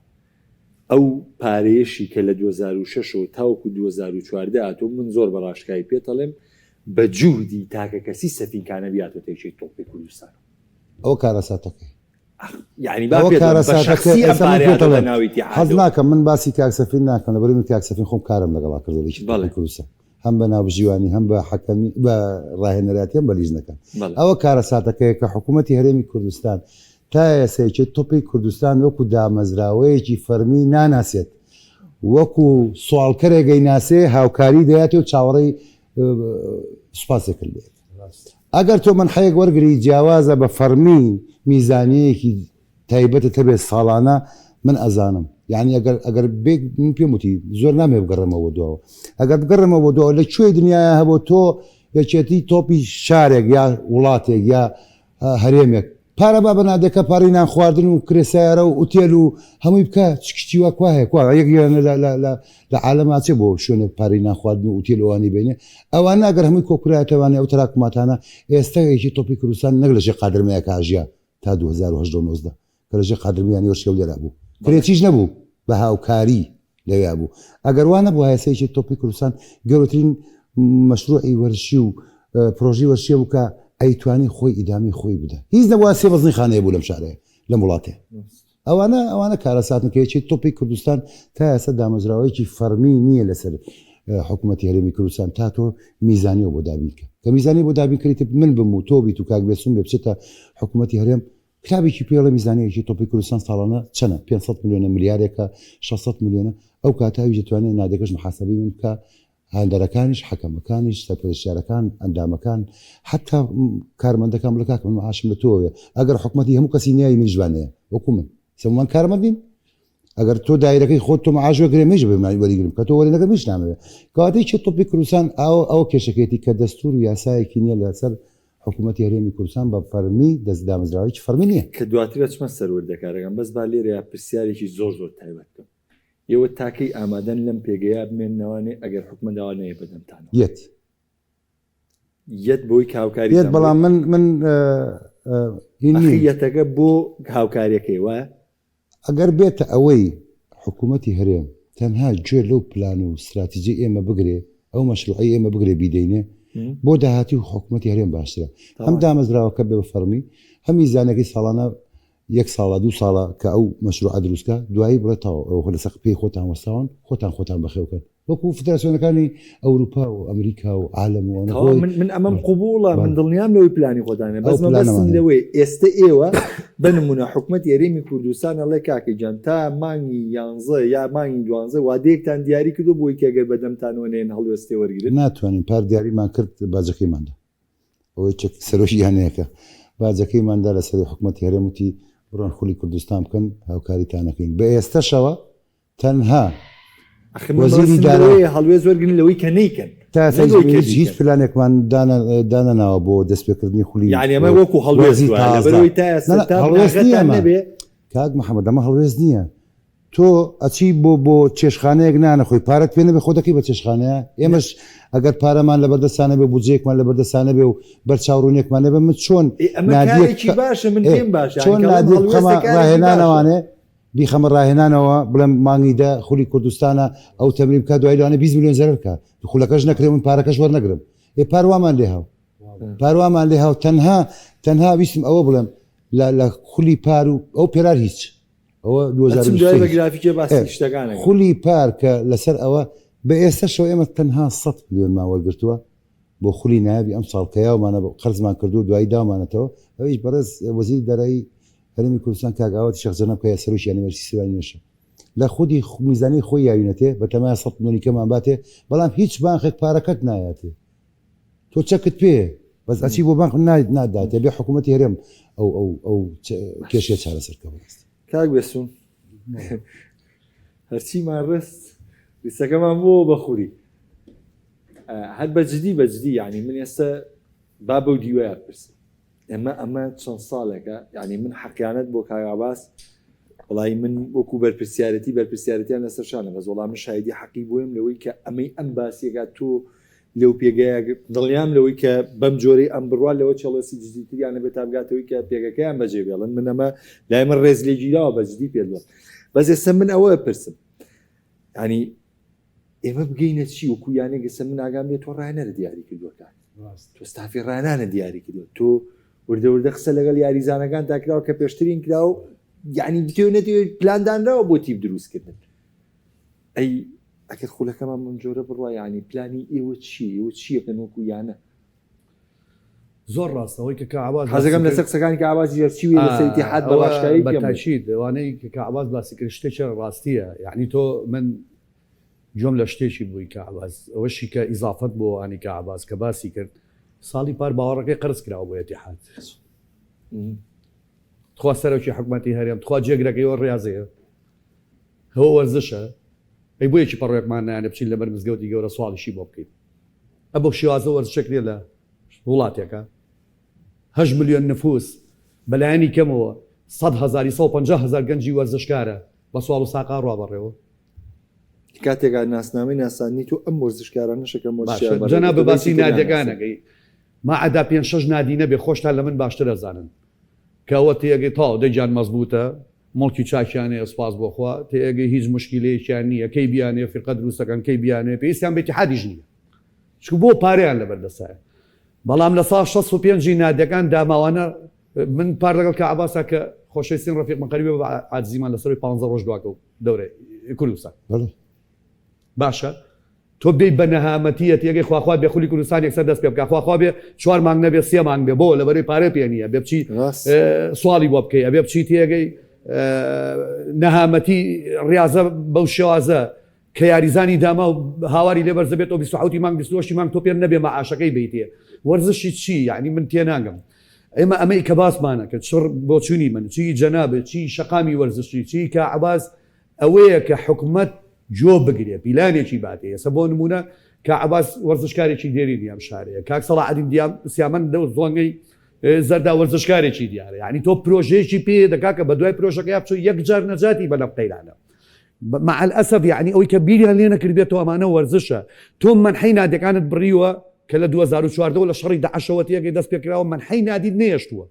ئەو پارەیەشی کە لە 2006 ەوە تاوەکو 2014 هاتووە من زۆر بە ڕاشکاوی پێت ئەڵێم بە جوهدی تاکەکەسی سەفین کانەبی هاتۆتە یەکێتی تۆپی کوردستانەوە. ئەوە کارەساتەکەی. یعنی با پێت بە شەخسی ئەم پارەیە هاتۆتە ناو ئیتیحادەوە. حەز ناکەم من باسی کاک سەفین ناکەم لەبەرئەوەی من کاک سەفین خۆم کارم لەگەڵا کردووە لە یەکێتی تۆپی کوردستان هەم بە ناوبژیوانی هەم بە حەکەمی بە ڕاهێنەرایەتی هەم بە لیژنەکان ئەوە کارەساتەکەیە کە حکوومەتی هەرێمی کوردستان تا ئێستا یەکێتی تۆپی کوردستان وەکو دامەزراوەیەکی فەرمی ناناسێت وەکو سواڵکەرێک ئەیناسێ هاوکاری دەیاتێ و چاوەڕێی سوپاسێکت لێ ئەگەر تۆ مەنحەیەک وەرگری جیاوازە بە فەڕمی میزانیەیەکی تایبەتت هەبێت ساڵانە من ئەزانم یعنی ئەگەر ئەگەر بێ من پێم وتی زۆر نامێ بگەڕێمەوە بۆ دواوە ئەگەر بگەڕێمەوە بۆ دواوە لە کوێی دنیاە هەبوو تۆ یەکێتی تۆپی شارێک یا وڵاتێک یا هەرێمێک پارە با بە نادەکە پارەی نان خواردن و کرێ سەیارە و ئوتێل و هەمووی بکە چ کچی وا کوا هەیە کوا یەک یانە لە لە لە لە عالەما چێ بۆ شوێنێک پارەی نان خواردن و ئوتێل ئەوانەی بینێ ئەوانە ئەگەر هەمووی کۆکرایەتەوانێ ئەو تەراکوماتانە ئێستا یەکی تۆپی کوردستان نەک لە ژێر قادرمەیەکا ئەژیا تا 2018 و 19 کە لە ژێر قادرمە یانەی وەرزشی هەولێرا بوو کرێچیش نەبوو بە هاوکاری لەوێ بوو ئەگەر وا نەبووایە سەیەکی تۆپی کوردستان گەورەترین مەشروعی وەرزشی و پرۆژەی وەرزشیە بوو کە ئەیتوانی خۆی ئیدامی خۆی بدە هیچ نەبووە سێ بەزنی خانەیە بوو لەم شارەیە لەم وڵاتێ ئەوانە ئەوانە کارەساتن کە یەکێتی تۆپی کوردستان تا ئێستا دامەزراوەیەکی فەرمی نییە لەسەر حکوومەتی هەرێمی کوردستان تا تۆ میزانیەوە بۆ دابین کە کە میزانی بۆ دابین کردیت من بم و تۆ بیت و کاک بێسون بێ بچێتە حکوومەتی هەرێم کتابێکی پێ ئەڵێ میزانیەکی تۆپی کوردستان ساڵانە چەنە 500 ملیۆنە ملیارێکە 600 ملیۆنە ئەو کاتە ئەویش دەتوانێت نادەکەش محاسبەی من بکا هاندەرەکانیش حەکەمەکانیش سەرپەرشتیارەکان ئەندامەکان حتا کارمەندەکان بڵێ کاکە من معاشم لە تۆوەیە ئەگەر حکومەتی هەموو کەسی نیای منیش با نەیە وەکو من سەموومان کارمەند نین. ئەگەر تۆ دایرەکەی خۆت تۆ معاش وەگرێ منیش بێ وەریگرم کە تۆ وەری نەگرم منیش نامەوێ کەواتە یەکێ تۆپی کوردستان ئاو ئەوە کێشەکەیەتی کە دەستور و یاسایەکی نییە لەسەر حکوومەتی هەرێمی کوردستان بە فەرمی دەست دامەزراوەیەکی فەرمی نییە. کە دواتر ئەچمە سەر وردەکارەکان بەس با لێرەیا پرسیارێکی زۆر زۆر تایبەت بکەم ئێوە تاکەی ئامادەن لەم پێگەیە بمێننەوانێ ئەگەر حکومەت ئاوا نەیە بەدەمتانەوە؟ یەت. یەت بۆی کە هاوکاریتان یەت بەڵام من من هین ئەخی یەتەکە بۆ هاوکاریەکەی وایە؟ ئەگەر بێتە ئەوەی حکوومەتی هەرێم تەنها گوێ لەو پلان و ستراتیجەی ئێمە بگرێ، ئەو مەشروعەی ئێمە بگرێ بیدەینێ، بۆ داهاتووی حکوومەتی هەرێم باشترە. هەم دامەزراوەکە بێ بە فەڕمی، هەم میزانیەکەی ساڵانە یەک ساڵە دوو ساڵە کە ئەو مەشروعە دروست کا، دوایی بڵێ تەواو ئێوە لەسەر پێی خۆتان وەستاون، خۆتان خۆتان بەخێو کەن. وەکو فدراسیۆنەکانی ئەوروپا و ئەمریکا و عالەم و ئەوانە تەواو من من ئەمەم قبوڵە من دڵنیام لەوەی پلانی خۆتانە بەس مەبەستم لەوەی ئێستە ئێوە بە نمونە حکومەتی هەرێمی کوردستان ئەڵێ کاکە گیان تا مانگی یانزە یا مانگی دوانزە وادەیەکتان دیاری کردو بۆی کە گەر بەدەمتانەوە نەیەن هەڵوێستێ وەرگرن. ناتوانین پار دیاریمان کرد باجەکەیمان دا ئەوەی چەک سەرۆکی یانەیەکە باجەکەیمان دا لە سەری حکومەتی هەرێم وتی بڕۆن خولی کوردستان بکەن هاوکاریتان ئەکەین بە ئێستەشەوە تەنها وەزیری دارایی هەڵوێست وەرگرن لەوەی کە نەیکەن تا هیچ هیچ پلانێکمان دانەناوە بۆ دەستپێکردنی خولی یعنی ئەمە وەکو هەڵوێست وایە لەبەرئەوەی تا ئێستا تا هەڵوێست نییە بناغەتان ئەمە نەبێ کاک محەممەد ئەمە هەڵوێست نییە تۆ ئەچی بۆ بۆ چێشخانەیەک نانەخۆی پارەت پێ نەبێ خۆ دەکەی بە چێشخانەیە ئێمەش ئەگەر پارەمان لەبەردەستانە بێ بودجەیەکمان لەبەردەستانە بێ و بەرچاوڕوونیەکمان نەبێ من چۆن ئێ ئەمە نادیەک کارێکی باشە من ئێ پێم باشە چۆن یعنی کە ئەڵێم نادیەک هەڵوێستە بخەمە کارێکی باشە ڕاهێنانەوانێ بیخەمە ڕاهێنانەوە بڵێم مانگی دە خولی کوردستانە ئەو تەمرین بکات دوای لەوانەیە 20 ملیۆن زەرەر کا خولەکەش نەکرێ من پارەکەش وەرنەگرم ئێ پار وامان لێ هاو پار وامان لێ هاو تەنها تەنها ویستم ئەوە بڵێم لە لە خولی پار و ئەو پێرار هیچ ئەوە ئەچم دوای بە 2023 گرافیکێ باسی شتەکان ئەکەم. خولی پار کە لەسەر ئەوە بە ئێستەشەوە ئێمە تەنها 100 ملیۆنمان وەرگرتووە بۆ خولی نایابی ئەمساڵ کە یاومانە قەرزمان کردووە دوایی داومانەتەوە ئەویش بەڕێز وەزیری دارایی هەرێمی کوردستان کاک ئاواتی شێخ جەناب کە سەرۆکی یانەی وەرزشی سلێمانی نەشە لە خودی میزانیەی خۆی یاوینەتێ بەتەمایە 100 ملیۆنی کەمان باتێ بەڵام هیچ بانقێک پارەکەت نایاتێ تۆ چەکت پێ بەس ئەچی بۆ بانق ناداتێ بێ حکوومەتی هەرێم ئەو ئەو ئەو کێشەیە چارەسەر کە بەڕاستی. کاک بێسون هەرچیمان ڕست ریسەکەمان بۆ بەخوری هەر بەجدی بەجدی یعنی من ئێستا با بەو دیوەیە پرسم ئێمە ئەمە چەند ساڵێکە یعنی من حەقیانەت بۆ کاک عباس وڵی من وەکو بەرپرسیارەتی بەرپرسیارەتیان لەسەر شانە بەس وەڵام من شایدی حەقی بۆیم لەوەی کە ئەمەی ئەم باسیەکە تۆ لەو پێگەیە دڵنیام لەوەی کە بەم جۆرەی ئەم بڕوا لەوە چڵێسی جدیتریان نەبێت تا بگاتەوەی کە پێگەکەیان بەجێ بێڵن من ئەمە لای من ڕێز لێگیراوە بە جدی پێ دڵم بەس ئێستا من ئەوە پرسم ینی ئێمە بگەینە چی وەکو یانێک ئێستا من ئاگام لێ تۆ ڕاهێنەرە دیاری کردووە کاک تۆ ستافی ڕاهێنانە دیاری کردووە تۆ وردە وردە قسە لەگەڵ یاریزانەکان تاکراوە کە پێشترین کراوە یعنی بتێ نەتێ پلان دانراوە بۆ تیپ دروستکردن ئەی ئەگەر خولەکەمان بەم جۆرە بڕوا یعنی پلانی ئێوە چی ئێوە چیەکەن وەکو یانە زۆر ڕاستە ئەوەی کە کاک عەباس باسی حەزەکەم کرد لەسەر قسەکانی کاک عەباس هەرچی وی لەسەر ئیتیحاد بە ئەوە ڕاشکاوی بە پێم بڵێ. تاکید ئەوانەی کە کاک عەباس باسی کرد شتێکی ڕاستیە یەعنی تۆ من گوێم لە شتێکی بووی کاک عەباس ئەوەشی کە ئیزافەت بۆ ئەوانی کاک عەباس کە باسی کرد ساڵی پار باوەڕەکەی قەرز کراوە بۆ ئیتیحاد تخوا سەرۆکی حکومەتی هەرێم تخوا جێگرەکەی ئەوە ڕیازەیە هەوە وەرزشە ئەی بۆ یەکی پەڕۆیەکمان نایەنێ بچین لەبەر مزگەوتی گەورە سواڵیشی بۆ بکەین ئە بەو شێوازە وەرزشێک نیە لە وڵاتێکە هەشت ملیۆن نفوس بەلایەنی کەمەوە سەد هەزاری 150 هەزار گەنجی وەرزشکارە بە سواڵ و ساقا ڕوا بەڕێوە. کاتێک ناسنامەی ناساندنی تۆ ئەم وەرزشکارانەشە کە باشە جەنابت باسی نادیەکان ئەکەی ما عەدا پێنج شەش نادی نەبێ خۆشتان لە من باشتر ئەزانن کە ئەوە تێئەگەی تەواو دەی گیان مەزبوتە موڵکی چاکیان هەیە سوپاس بۆ خوا تێئەگەی هیچ موشکیلەیەکیان نییە کەی بیانەوێ فیرقە دروست ئەکەن کەی بیانەوێ پێویستیان بە ئیتیحادیش نییە چونکە بۆ پارەیان لەبەر دەستایە بەڵام لە سا 65 ی نادیەکان داماوانە من پار لەگەڵ کاک عەباسا کە خۆشەویستین ڕەفیق من قەریبە بە عاجزیمان لەسەروی 15 ڕۆژ دواکەوت دەورەی کوردستان باشە تۆ بێی بە نەهامەتیە تێگەی خواخوا بێ خولی کوردستان یەکسەر دەست پێ بکا خواخوا بێ چوار مانگ نەبێ سێ مانگ بێ بۆ لەبەرەی پارە پێ نییە بێ بچی سواڵی بۆ بکەی ئەبێ بچی تێگەی نەهامەتی ڕاضە بەو شێوازە کە یاریزانی داما و هاواری لێ بەرزە بێتەوە 27 مانگ 28 مانگ تۆ پێ نەبێ مەعاشەکەی بیتێ وەرزشی چی یعنی من تێناگەم ئێمە ئەمەی کە باسمانە کە چڕ بۆچوونی من چی جەنابێ چی شەقامی وەرزشی چی کە عباس. ئەوەیە کە حکومەت گۆ بگرێ پیلانێکی باتێ ئێستا بۆ نمونە کا عەباس وەرزشکارێکی دێرینی ئەم شارەیە کاک سەڵاحەدین دیام سیامەند لەو زۆنگەی زەردا وەرزشکارێکی دیارە یعنی تۆ پرۆژەیەکی پێ دەکا کە بە دوای پرۆژەکەیا بچۆ یەکجار نەجاتی بە لەم قەیرانە مع الاسف یعنی ئەوەی کە بیریان لێ نەکردبێتەوە ئەمانە وەرزشە تۆ مەنحەی نادیەکانت بڕیوە کە لە 2014 لە شەڕی داعشەوە تێگەی دەست پێکراوە مەنحەی نادیت نەیەشتووە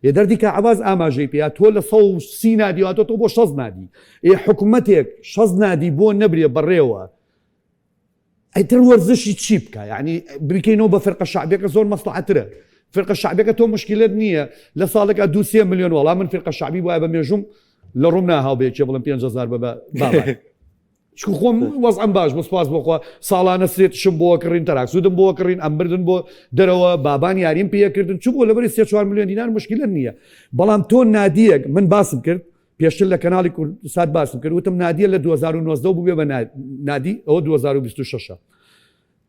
ئێ دەردی کا عەباس ئاماژەی پێیا تۆ لە 130 نادی هاتۆ تۆ بۆ 60 نادی ئێ حکومەتێک 60 نادی بۆ نەبرێ بەڕێوە ئیتر وەرزشی چی بکە یعنی بریکەینەوە بە فرقە شعبیەکە زۆر مەسڵحەترە فرقە شعبیەکە تۆ مشکلت نییە لە ساڵێکا دو سێ ملیۆن وەڵا من فرقە شعبی وایە بە مێژوم لە ڕوم ناهاو بێ کێ بڵم 5000 بە بابا چکو خۆم وەزعم باش بۆ سپاس بۆخوا ساڵانە سێتشم بۆ کڕین تەراکسودم بۆ کڕین ئەم بردن بۆ دەرەوە بابان یاریم پێکردن چ بۆ لەبەری سێ چوار ملیۆن دینار مشکلت نییە بەڵام تۆ نادیەک من باسم کرد پێشتر لە کەناڵی کوردسات باسم کرد وتم نادیە لە 2019 بووێ بە نادی ئەوە 2026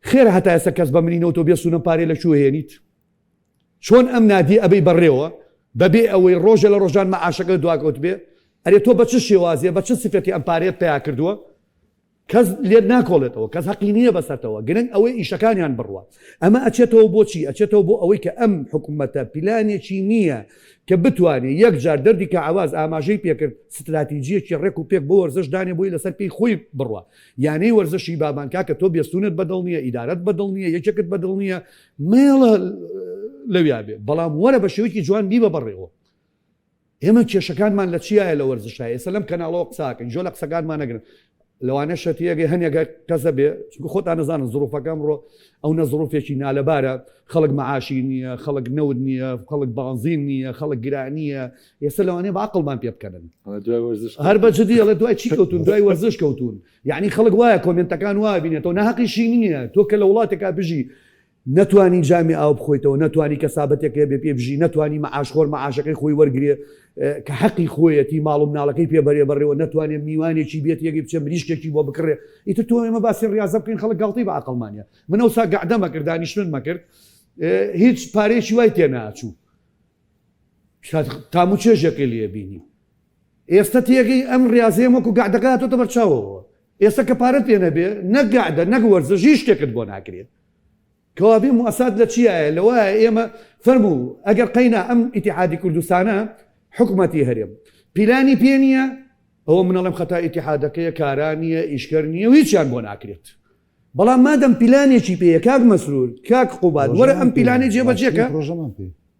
خێرە هەتا ئێستا کەس بە منی نەوتۆ بێسوونم پارێ لە کوێ هێنیت چۆن ئەم نادی ئەبەی بەڕێوە بەبێ ئەوەی ڕۆژە لە ڕۆژان مەعاشەکە دواکەوت بێ ئەرێ تۆ بە چ شێوازیە بە چ سفەتی ئەم پارەیەت پیا کردووە کەس لێت ناکۆڵێتەوە، کەس هەقی نییە بەسەرتەوە، گرنگ ئەوەی ئیشەکانیان بڕوا. ئەمە ئەچێتەوە بۆ چی؟ ئەچێتەوە بۆ ئەوەی کە ئەم حکومەتە پلانێکی نییە کە بتوانێ یەکجار دەردی کە عەواز ئاماژەی پێکرد ستراتیجیەکی ڕێک و پێک بۆ وەرزش دانێ بۆی لەسەر پێی خۆی بڕوا. یانەی وەرزشی بابان کاکە تۆ بێستونت بەدڵ نییە، ئیدارەت بەدڵ نییە، یەکێکت بەدڵ نییە، مەیەڵە لەویا بێ، بەڵام وەرە بە شێوەیەکی جوان بیبە بەڕێوە. ئێمە کێشەکانمان لە چیایە لە وەرزشا ئێستا لەم کەناڵەوە قساکەین جۆ لە قسەکانمان نەگرن لەوانە شەتیەگەی هەنێکە کەسە بێ چونکە خۆتان نەزانن زروفەکە ئەمڕۆ ئەو نە زروفێکی نالەبارە خەڵک معاشی نییە خەڵک نەوت نییە خەڵک بانزین نییە خەڵک گرانیە ئێستا لەوانەیە بە عەقڵمان پێ بکەنن دوای وەرزش هەر بە جدی ئەڵێ دوای چی کەوتون دوای وەرزش کەوتون یعنی خەڵک وایە کۆمێنتەکان وایە بینێتەوە ناهەقیشی نییە تۆ کە لە وڵاتێکا بژی نەتوانی جامی ئاو بخۆیتەوە، نەتوانی کەسابەتێک هەبێ پێ بژی، نەتوانی مەعاشخۆر مەعاشەکەی خۆی وەرگرێ کە حەقی خۆیەتی ماڵ و مناڵەکەی پێ بەرێ بەڕێوە، نەتوانێ میوانێکی بێت یەکی بچێ مریشکێکی بۆ بکڕێ، ئیتر تۆ ئێمە باسی ڕیازە بکەین خەڵک گاڵتەی بە عەقڵمانە. من ئەوسا گەعدەم ئەکرد، دانیشتنم ئەکرد، هیچ پارەیەکی وای تێ ناچوو. تام و چێژێکی لێ بینی. ئێستە تێگەی ئەم ڕیازەیەم وەکو گەعدەکە هاتۆتە بەرچاوەوە. ئێستە کە پارەت پێ نەبێ نەک گەعدە نەک وەرزش هیچ شتێکت بۆ ناکرێت. کەوابێ موئەسات لە چیایە؟ لەوایە ئێمە فەرموو ئەگەر قەینا ئەم ئیتیحادی کوردستانە حکومەتی هەرێم پیلانی پێ نییە ئەوە من ئەڵێم خەتا ئیتیحادەکەیە کارا نییە ئیشکەر نییە و هیچیان بۆ ناکرێت. بەڵام مادەم پیلانێکی پێیە کاک مەسرور کاک قوباد وەرە ئەم پیلانەی جێبەجێکە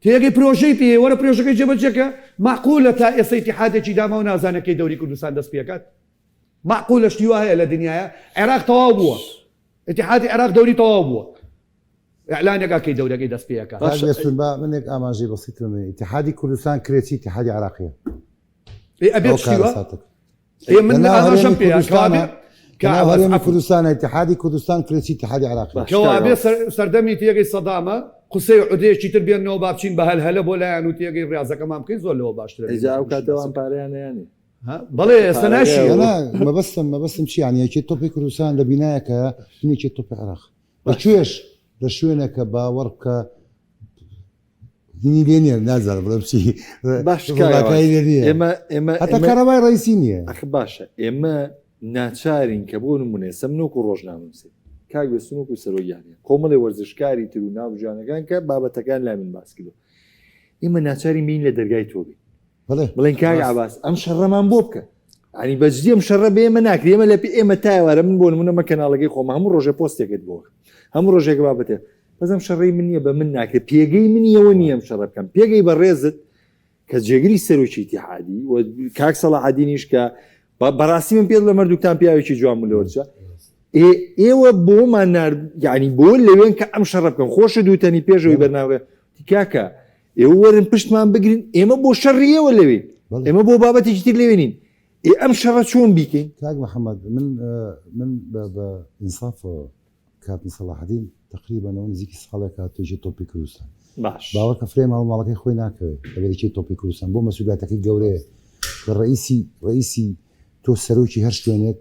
تێگەی پرۆژەی پێیە وەرە پرۆژەکەی جێبەجێکە مەعقولە تا ئێستا ئیتیحادێکی داماو نازانێت کەی دەوری کوردستان دەست پێکات مەعقولە شتی وا هەیە لە دنیایا عێراق تەواو بووە ئیتیحادی عێراق دەوری تەواو بووە ئیعلانێکا کەی دەورەکەی دەست پێکات کاک بێستون با منێک ئاماژەی بەسیت بمێ ئیتیحادی کوردستان کرێچی ئیتیحادی عێراقیە ئێ ئەبێت ئەو شتی وا کارەساتە ئێ من لەناو ئاماژەم هەرێمی پێیە کوردستانە کەوابێ کە لەناو عەباس هەرێمی عەفو کوردستانە ئیتیحادی کوردستان کرێچی ئیتیحادی عێراقیە باش کاک کەوابێ عەباس سەردەمی تێگەی سەدامە قسەی عودەیەکی تر بێننەوە با بچین بە هەلهەلە بۆ لایان و تێگەی ڕیازەکەمان بکەین زۆر لەوە باشترە بێین ئیجا ئەو بنیشین کاتە وان باسەکە پارەیان نەیانێ ها بەڵێ ئێستا پارەکەی ناشی ئەوە نا مەبەستم مەبەستم چی یعنی یەکێتی تۆپی کوردستان لە بینایەکە من یەکێتی تۆپی عێراق لە باش کوێش لە شوێنێکە باوەڕ بکە هینی لێ نییە نازانم بڵێم چی باش کاک ڕووناکایی عەباس لێ نییە ئێمە ئێمە هەتا ئێمە کارەبای ڕئیسی نییە ئەخ باشە ئێمە ناچارین کە بۆ نمونە ئێستا من وەکو ڕۆژنامەنووسێک کاک بێستون وەکو سەرۆک یانە کۆمەڵی وەرزشکاری تر و ناوبژیوانەکان کە بابەتەکان لای من باس کردو ئێمە ناچارین بین لە دەرگای تۆ بین بڵێن کاک عباس ئەم شەڕەمان بۆ بکە ینی بەجدی ئەم شەڕە بێ ئێمە ناکرێ ئێمە لە پێ ئێمە تاوارە من بۆ نمونە مە کەناڵەکەی خۆم هەموو ڕۆژێ پۆستێکت بۆ هەموو ڕۆژێک بابەتێ بەس ئەم شەڕەی من نییە بە من ناکرێت پێگەی منیەوە نییە ئەم شەڕە بکەم پێگەی بەڕێزت کە جێگری سەرۆکی ئیتیحادی و کاک سەڵاحەدینیش کە بەڕاستی من پێت لە مردووکتان پیاوێکی جوان بوو لەوەرچە ئێوە بۆمان نارد یعنی بۆ لەوێن کە ئەم شەڕە بکەن خۆشە دووتەنی پێشەوەی بەرناوێ کاکە ئێوە وەرن پشتمان بگرن ئێمە بۆ شەڕی ئێوە لەوێین ئێمە بۆ بابەتێکی تر لەوێ نین ئێ ئەم شەڕە چۆن بیکەین؟ کاک محەممەد من من بە ئینسافەوە کاپتن سەڵاحەدین تقریبا ئەوە نزیکی ساڵێک هاتووە تۆپی کوردستان باش باوەڕکە فرێ ماڵ ماڵەکەی خۆی ناکەوێت لەبەرێکی تۆپی کوردستان بۆ مەسوولاتەکەی گەورەیە کە ڕئیسی ڕئیسی تۆ سەرۆکی هەر شوێنێک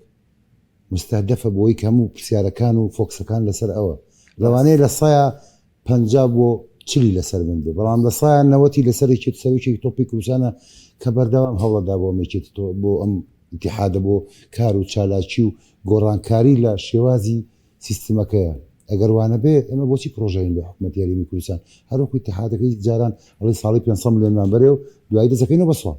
مستهدفە بۆی کە هەموو پرسیارەکان و فۆکسەکان لەسەر ئەوە لەوانەیە لە سایە 50 بۆ چلی لەسەر من بێ بەڵام لە سایە نەوەتی لەسەر یەکێتی سەرۆکی تۆپی کوردستانە کە بەردەوام هەوڵەدا بۆ ئەم یەکێتی بۆ ئەم. ئیتیحادە بۆ کار و چالاکی و گۆڕانکاری لە شێوازی سیستمەکەیە. ئەگەر وانەبێ ئێمە بۆچی پرۆژەین بە حکومەتی هەرێمی کوردستان؟ هەر وەکو ئیتیحادەکەی جاران ئەڵێن ساڵی 500 ملیۆنمان بەرێ و دوایی دەستەکەینەوە بە سواڵ.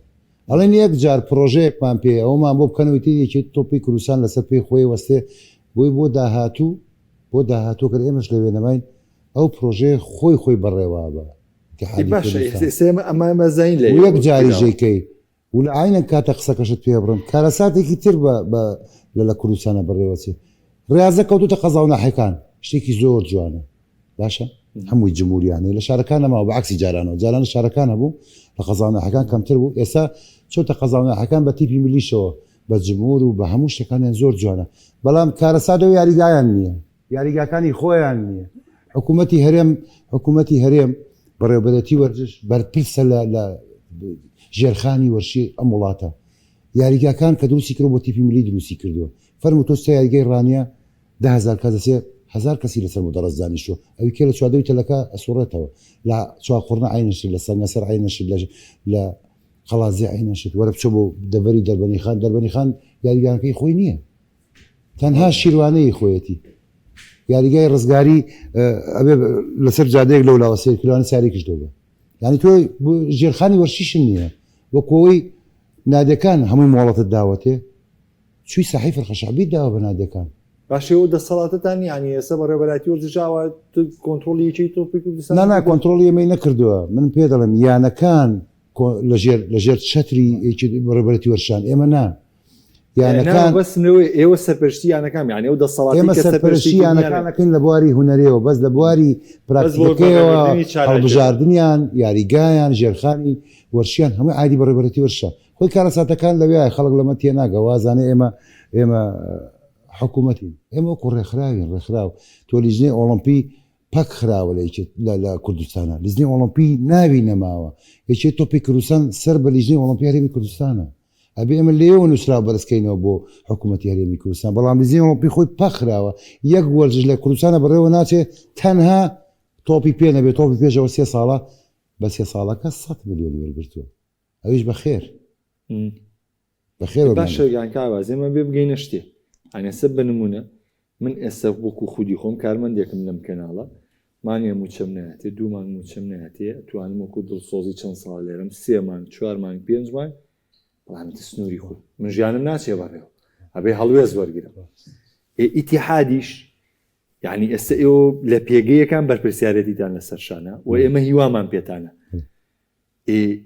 ئەڵێن یەک جار پرۆژەیەکمان پێیە ئەوەمان بۆ بکەنەوە ئیتر یەکێتی تۆپی کوردستان لەسەر پێی خۆی وەستێ بۆی بۆ داهاتوو بۆ داهاتوو گەر ئێمەش لەوێ نەماین ئەو پرۆژەیە خۆی خۆی بەڕێوە بە ئیتیحادی باشە کوردستان. ئێستا ئێمە ئەمە ئەزانین لە و یەک ئێوە جاریش کراوە. ئەیکەی و لە عەینەن کاتە قسەکەشت پێ بڕم کارەساتێکی تر بە بە لە لە کوردستانە بەڕێوە چێ ڕیازە کەوتوتە قەزا و ناحیەکان شتێکی زۆر جوانە باشە هەمووی جمهوریانەیە لە شارەکان نەماوە بە عەکسی جارانەوە جاران لە شارەکان هەبوو لە قەزا و ناحیەکان کەمتر بوو ئێستا چۆتە قەزا و ناحیەکان بە تیپی ملیشەوە بە جمهور و بە هەموو شتەکانیان زۆر جوانە بەڵام کارەساتەوە یاریگایان نییە یاریگاکانی خۆیان نییە. حکوومەتی هەرێم حکوومەتی هەرێم بەڕێوەبەرێتی وەرزش بەرپرسە لە لە ژێرخانی وەرشی ئەم وڵاتە. یاریگاکان کە دروستی کردوە بۆ تیپی ملی دروستی کردووە. فەرموو تۆ چتە یاریگای ڕانیە 10,000 کەس دەچێ هەزار کەسی لەسەر مدەڕەس دانیشتووە ئەوی کێ لە چواردەوری تەلەکە ئەسوڕێتەوە لە چوارقوڕنە عەینەشت لە سەنگەسەر عەینەشت لە لە قەڵادزێ عەینەشت وەرە بچۆ بۆ دەڤەری دەربەنیخان دەربەنیخان یاریگانەکەی خۆی نییە. تەنها شیروانەیی خۆیەتی. یاریگای ڕزگاری ئەبێ لەسەر جادەیەک لەولاوە سەیر کراوە ساریکش دەوبە. یعنی تۆ ژێرخانی وەرشیشن نییە. وەکۆی نادەکان هەمووی مۆڵەتت داوەتێ چووی ساحی فرقە شەعبیت داوە بە نادەکان. باشە ئەو دەسەڵاتەتان یعنی ئێستا بەڕێوەبەرایەتی وەرزش ئاوا کۆنترۆڵی یەکێتی تۆپی کوردستان نا نا کۆنترۆڵی ئێمەی نەکردووە. من پێ دەڵێم یانەکان لەژێر لەژێر چەتری یەکێتی بەڕێوەبەرێتی وەرزشان ئێمە نا. یانەکان بەسم لەوەی ئێوە سەرپەرشتی یانەکان یعنی ئەو دەسەڵاتی ئێمە کە سەرپەرشتی سەرپەرشتی یانەکان ئەکەین لە بواری هونەریەوە بەس لە بواری بەس بۆ پراکتیکەکەیەوە بەڕێوەبردنی چالاکیەکان. هەڵبژاردنیان یاریگایان ژێرخانی وەرشیان هەمووی عایدی بەڕێوەبەرێتی وەرشە خۆی کارەساتەکان لەوێیە خەڵک لەمە تێناگا وازانێ ئێمە ئێمە حکوومەتین ئێمە وەکو ڕێکخراوین ڕێکخراو تۆ لیژنەی ئۆڵۆمپی پەک خراوە لە یەکێت لە لە کوردستانە لیژنەی ئۆڵۆمپی ناوی نەماوە یەکێت تۆپی کوردستان سەر بە لیژنەی ئۆڵۆمپی هەرێمی کوردستانە ئەبێ ئێمە لێیەوە نووسراو بەرزکەینەوە بۆ حکوومەتی هەرێمی کوردستان، بەڵام لیژنەی ئۆڵۆمپی خۆی پەکخراوە، یەک وەرزش لە کوردستانە بەڕێوە ناچێ تەنها تۆپی پێ نەبێ، تۆپی پێش ئەوە سێ ساڵە بە سێ ساڵەکە سەت ملیۆنی وەرگرتووە، ئەویش بە خێر. بە خێر باشە وەرمان گیان کاک عەباس ئێمە بێ بگەینە شتێ یانی ئێستا بە نموونە من ئێستا وەکو خودی خۆم کارمەندێکم لەم کەناڵە مانگێ مووچەم نایەتێ دوو مانگ مووچەم نایەتێ ئەتوانم وەکو دڵسۆزی چەند ساڵ لێرەم سێ مانگ چوار مانگ پێنج مانگ بەڵام ئیتر سنووری خۆی من ژیانم ناچێ بەڕێوە ئەبێ هەڵوێست وەرگرم ئێ ئیتیحادیش یعنی ئێستا ئێوە لە پێگەیەکان بەرپرسیارەتیتان لەسەر شانە و ئێمە هیوامان پێتانە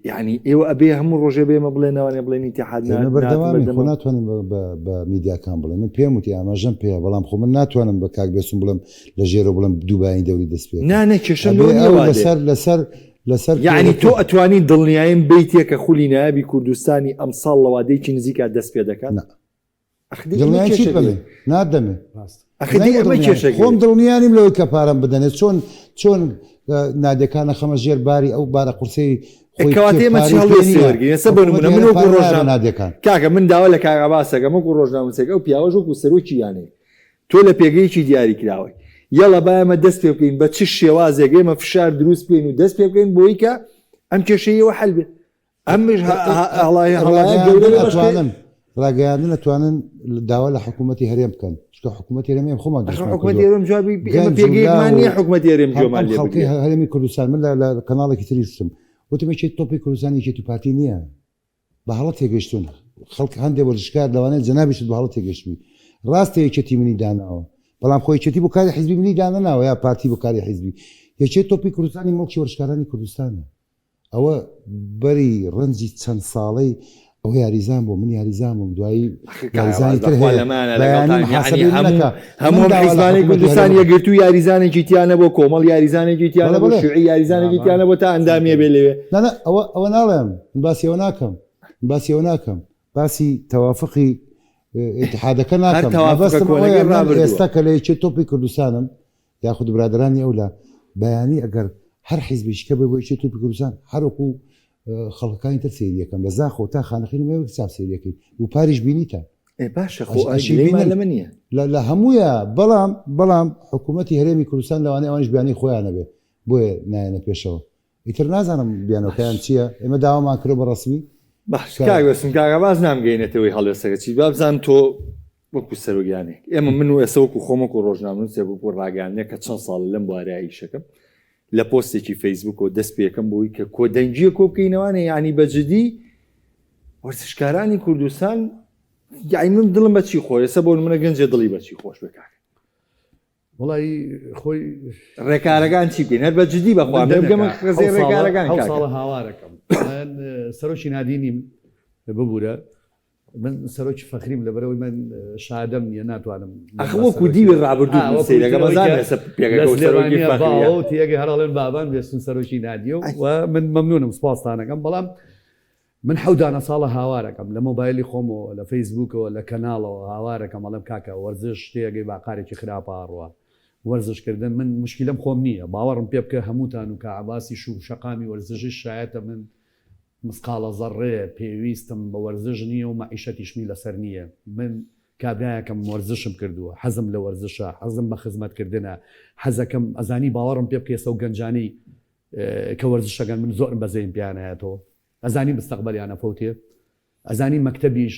یعنی ئێوە ئەبێ هەموو ڕۆژێ بێمە بڵێنەوانێ بڵێن ئیتیحاد ئێمە بەردەوامی خۆ ناتوانین بە میدیاکان بڵێن من پێم وتی ئاماژەم پێیە بەڵام خۆ من ناتوانم بە کاک بێسون بڵێم لە ژێرەوە بڵێم دووبایین دەوری دەست پێ نا نا کێشەم لەوە نییە وا دێ. لەسەر لەسەر لەسەر یعنی تۆ ئەتوانی دڵنیایم بیتێ کە خولی نایابی کوردستانی ئەمساڵ لە وادەیەکی نزیکا دەست پێ دەکات؟ نا. دڵنیای چیت بەمێ نادەمێ خۆم دڵنیا نیم لەوەی کە پارەم بدەنێ چۆن چۆن نادەکانە خەمە ژێر باری ئەو بارە قورسەی نادەکان کاکە من داوا لە کاک عەباسەکەم وەکو ڕۆژنامەنووسێک ئەو پیاوەش وەکو سەرۆکی یانەیە تۆ لە پێگەیەکی دیاری کراوەی یەڵە با ئێمە دەست پێ بکەین بە چ شێوازێک ئێمە فشار دروست بکەین و دەست پێ بکەین بۆی کە ئەم کێشەیەوە حل بێ ئەمش هەڵایە هەڵایە گەورە ڕاگەیاندن ئەتوانن ڕاگەیاندن ئەتوانن داوا لە حکوومەتی هەرێم بکەن چونکە حکوومەتی هەرێم ئێمە خۆمان ئەخر دروستمان حکومەتی کردووە هەرێم جوابی ئێمە گەنج و پێگەیەکمان لاو نییە حکومەتی هەرێم هەم گوێمان ئەم لێ خەڵکەی بگرێ هەرێمی کوردستان من لە لە کەناڵێکی تریش وتم وتم یەکێتی تۆپی کوردستان یەکێتی پارتی نییە بە هەڵە تێگەیشتوون خەڵک هەندێ وەرزشکار لەوانەیە جەنابیشت بە هەڵە تێگەیشتبی ڕاستە یەکێتی منی داناوە بەڵام خۆ یەکێتی بۆ کاری حیزبی منی دانەناوە یا پارتی بۆ کاری حیزبی یەکێتی تۆپی کوردستانی موڵکی وەرزشکارانی کوردستانە ئەوە بەری ڕەنجی چەند ساڵەی ئەو یاریزان بوو من یاریزان بووم دوایی یاریزانی تر هەیە بەیانی محاسبەی من نەکا هەموو من داوا لە حیزبانی حکوومەتی کوردستان هەرێم یەکگرتوو یاریزانێکی تیا نەبوو کۆمەڵ یاریزانێکی تیا بەڵێ نەبوو بەڵێ شیوعی یاریزانێکی تیا نەبوو تا ئەندامیە بێ لەوێ نا نا ئەوە ئەوە ناڵێم من باسی ئەوە ناکەم من باسی ئەوە ناکەم باسی تەوافقی ئیتحادەکە هەر ناکەم تەوافقە مەبەستم کۆنەکەی ئەوەیە من ڕابردووە ئێستا کە لە یەکێتی تۆپی کوردستانم یاخود برادەرانی ئەولا بەیانی ئەگەر هەر حیزبێکی کە بێ بۆ یەکێتی تۆپی کوردستان هەروەکو خەڵکەکانی تر سەیری یەکەم لە زاخۆ تا خانەقین ئێمە وەک چاپ سەیری یەکەین و پاریش بینیتە ئێ باشە خۆ ئەشی گلەیمان بینن لەمە نییە لە لە هەموویە بەڵام بەڵام حکوومەتی هەرێمی کوردستان لەوانەیە ئەوانیش بیانەی خۆیان نەبێ بۆیە نایەنە پێشەوە ئیتر نازانم بیانەکەیان باش چییە ئێمە داوامان کرد بە ڕەسمی. باش کاک بەسم کاک عەباس نامگەینێتەوەی هەڵوێستەکە چی با بزانم تۆ وەکو سەرۆک یانەیەک ئێمە من و ئێستا وەکو خۆم وەکو ڕۆژنامەنووسێک وەکو ڕاگەیاندنێک کە چەند ساڵە لەم بوارە ئیشەکەم لە پۆستێکی فەیسبووکەوە دەست پێکەم بۆی کە کۆدەنگیە کۆ بکەینەوانێ یعنی بە جدی وەرزشکارانی کوردستان یعنی من دڵم بەچی خۆ ئێستا بۆ منە گەنجێ دڵی بەچی خۆش بێ کاکە وڵی خۆی ڕێکارەکان چی بکەین هەر بە جدی بەخوا بگەمە خزێ ڕێکارەکان ساڵە هاوارەکەم سەرۆکی نادینیم ببوورە من سەرۆکی فەخریم لەبەرەوەی من شادەم نییە ناتوانم وەکو دیوی ڕابردوو تێگە هەراڵێن بابان بێستون سەرۆکی نادیە و من مەمنونم سپاستانەکەم بەڵام من حەو دانە ساڵە هاوارەکەم لە مۆبایلی خۆمەوە لە فەیسبووکەوە لە کەناڵەوە هاوارەکەم ئەڵێم کاکە وەرزش تێگەی باقارێکی خراپە ئەڕوا وەرزش کردن من مشکیلەم خۆم نییە باوەڕم پێ بکە هەمووتان و کا عەباسیش و شەقامی وەرزشیش شایەتە من مسقاڵە زەڕڕێ پێویستم بە وەرزش نییە و مەعیشەتیشمی لەسەر نییە من کابرایەکم وەرزشم کردووە حەزم لە وەرزشە حەزم بە خزمەت کردنە حەزەکەم ئەزانی باوەڕم پێ بکە ئێستا و گەنجانەی کە وەرزشەکەن من زۆرم بەزەیم پێیان ئەیەتەوە ئەزانی مستەقبەلیان ئەفەوتێ ئەزانی مەکتەبیش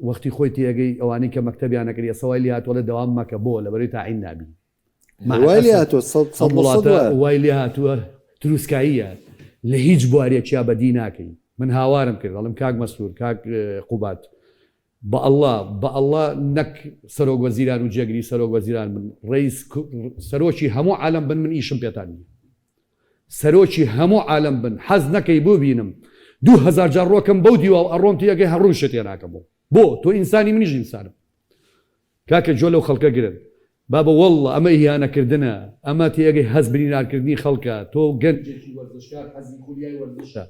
وەختی خۆی تێگەی ئەوانەی کە مەکتەبیان نەکرد ئێستا وای لێهاتوە ئەڵێ دەوام مەکە بۆ لەبەرەی تاعین نابی وای لێهاتوە سەد سەد لە سەد وایە. وای لێهاتوە تروسکاییە لە هیچ بوارێکیا بەدی ناکەی من هاوارم کرد ئەڵێم کاک مەسرور کاک قوباد بە اللە بە اللە نەک سەرۆک وەزیران و جێگری سەرۆک وەزیران بن ڕەیس سەرۆکی هەموو عالەم بن من ئیشم پێتان نیە سەرۆکی هەموو عالەم بن حەز نەکەی ببینم 2000 جار ڕۆکەم بەو دیوا و ئەڕۆم تێگەی هەر ڕووشت تێناکەمەوە بۆ تۆ ئینسانی منیش ئینسانم کاکە گوێ لەو خەڵکە گرن بابە واللە ئەمە ئیهانە کردنە ئەمە تێئەگەی هەست بریندارکردنی خەڵکە تۆ گەنجێکی وەرزشکار حەزی خولیای وەرزشە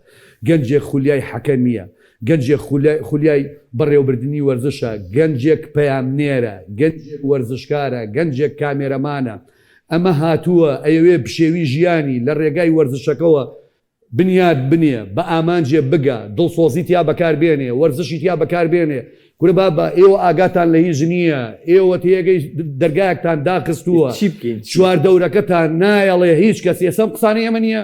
گەنجێک خولیای حەکەمیە گەنجێک خولیای بەڕێوبردنی وەرزشە گەنجێک پەیامنێرە گەنجێک وەرزشکارە گەنجێک کامێرەمانە ئەمە هاتووە ئەیەوێ بشێوی ژیانی لە ڕێگای وەرزشەکەوە بنیات بنێ، بە ئامانجێ بگا، دڵسۆزی تیا بەکار بێنێ، وەرزشی تیا بەکار بێنێ، کورە بابە ئێوە ئاگاتان لە هیچ نییە، ئێوە تێگەی دەرگایەکتان داخستووە، چی بکەین چی؟ چواردەورەکەتان نایەڵێ هیچ کەس، ئێستا ئەم قسانەی ئێمە نییە،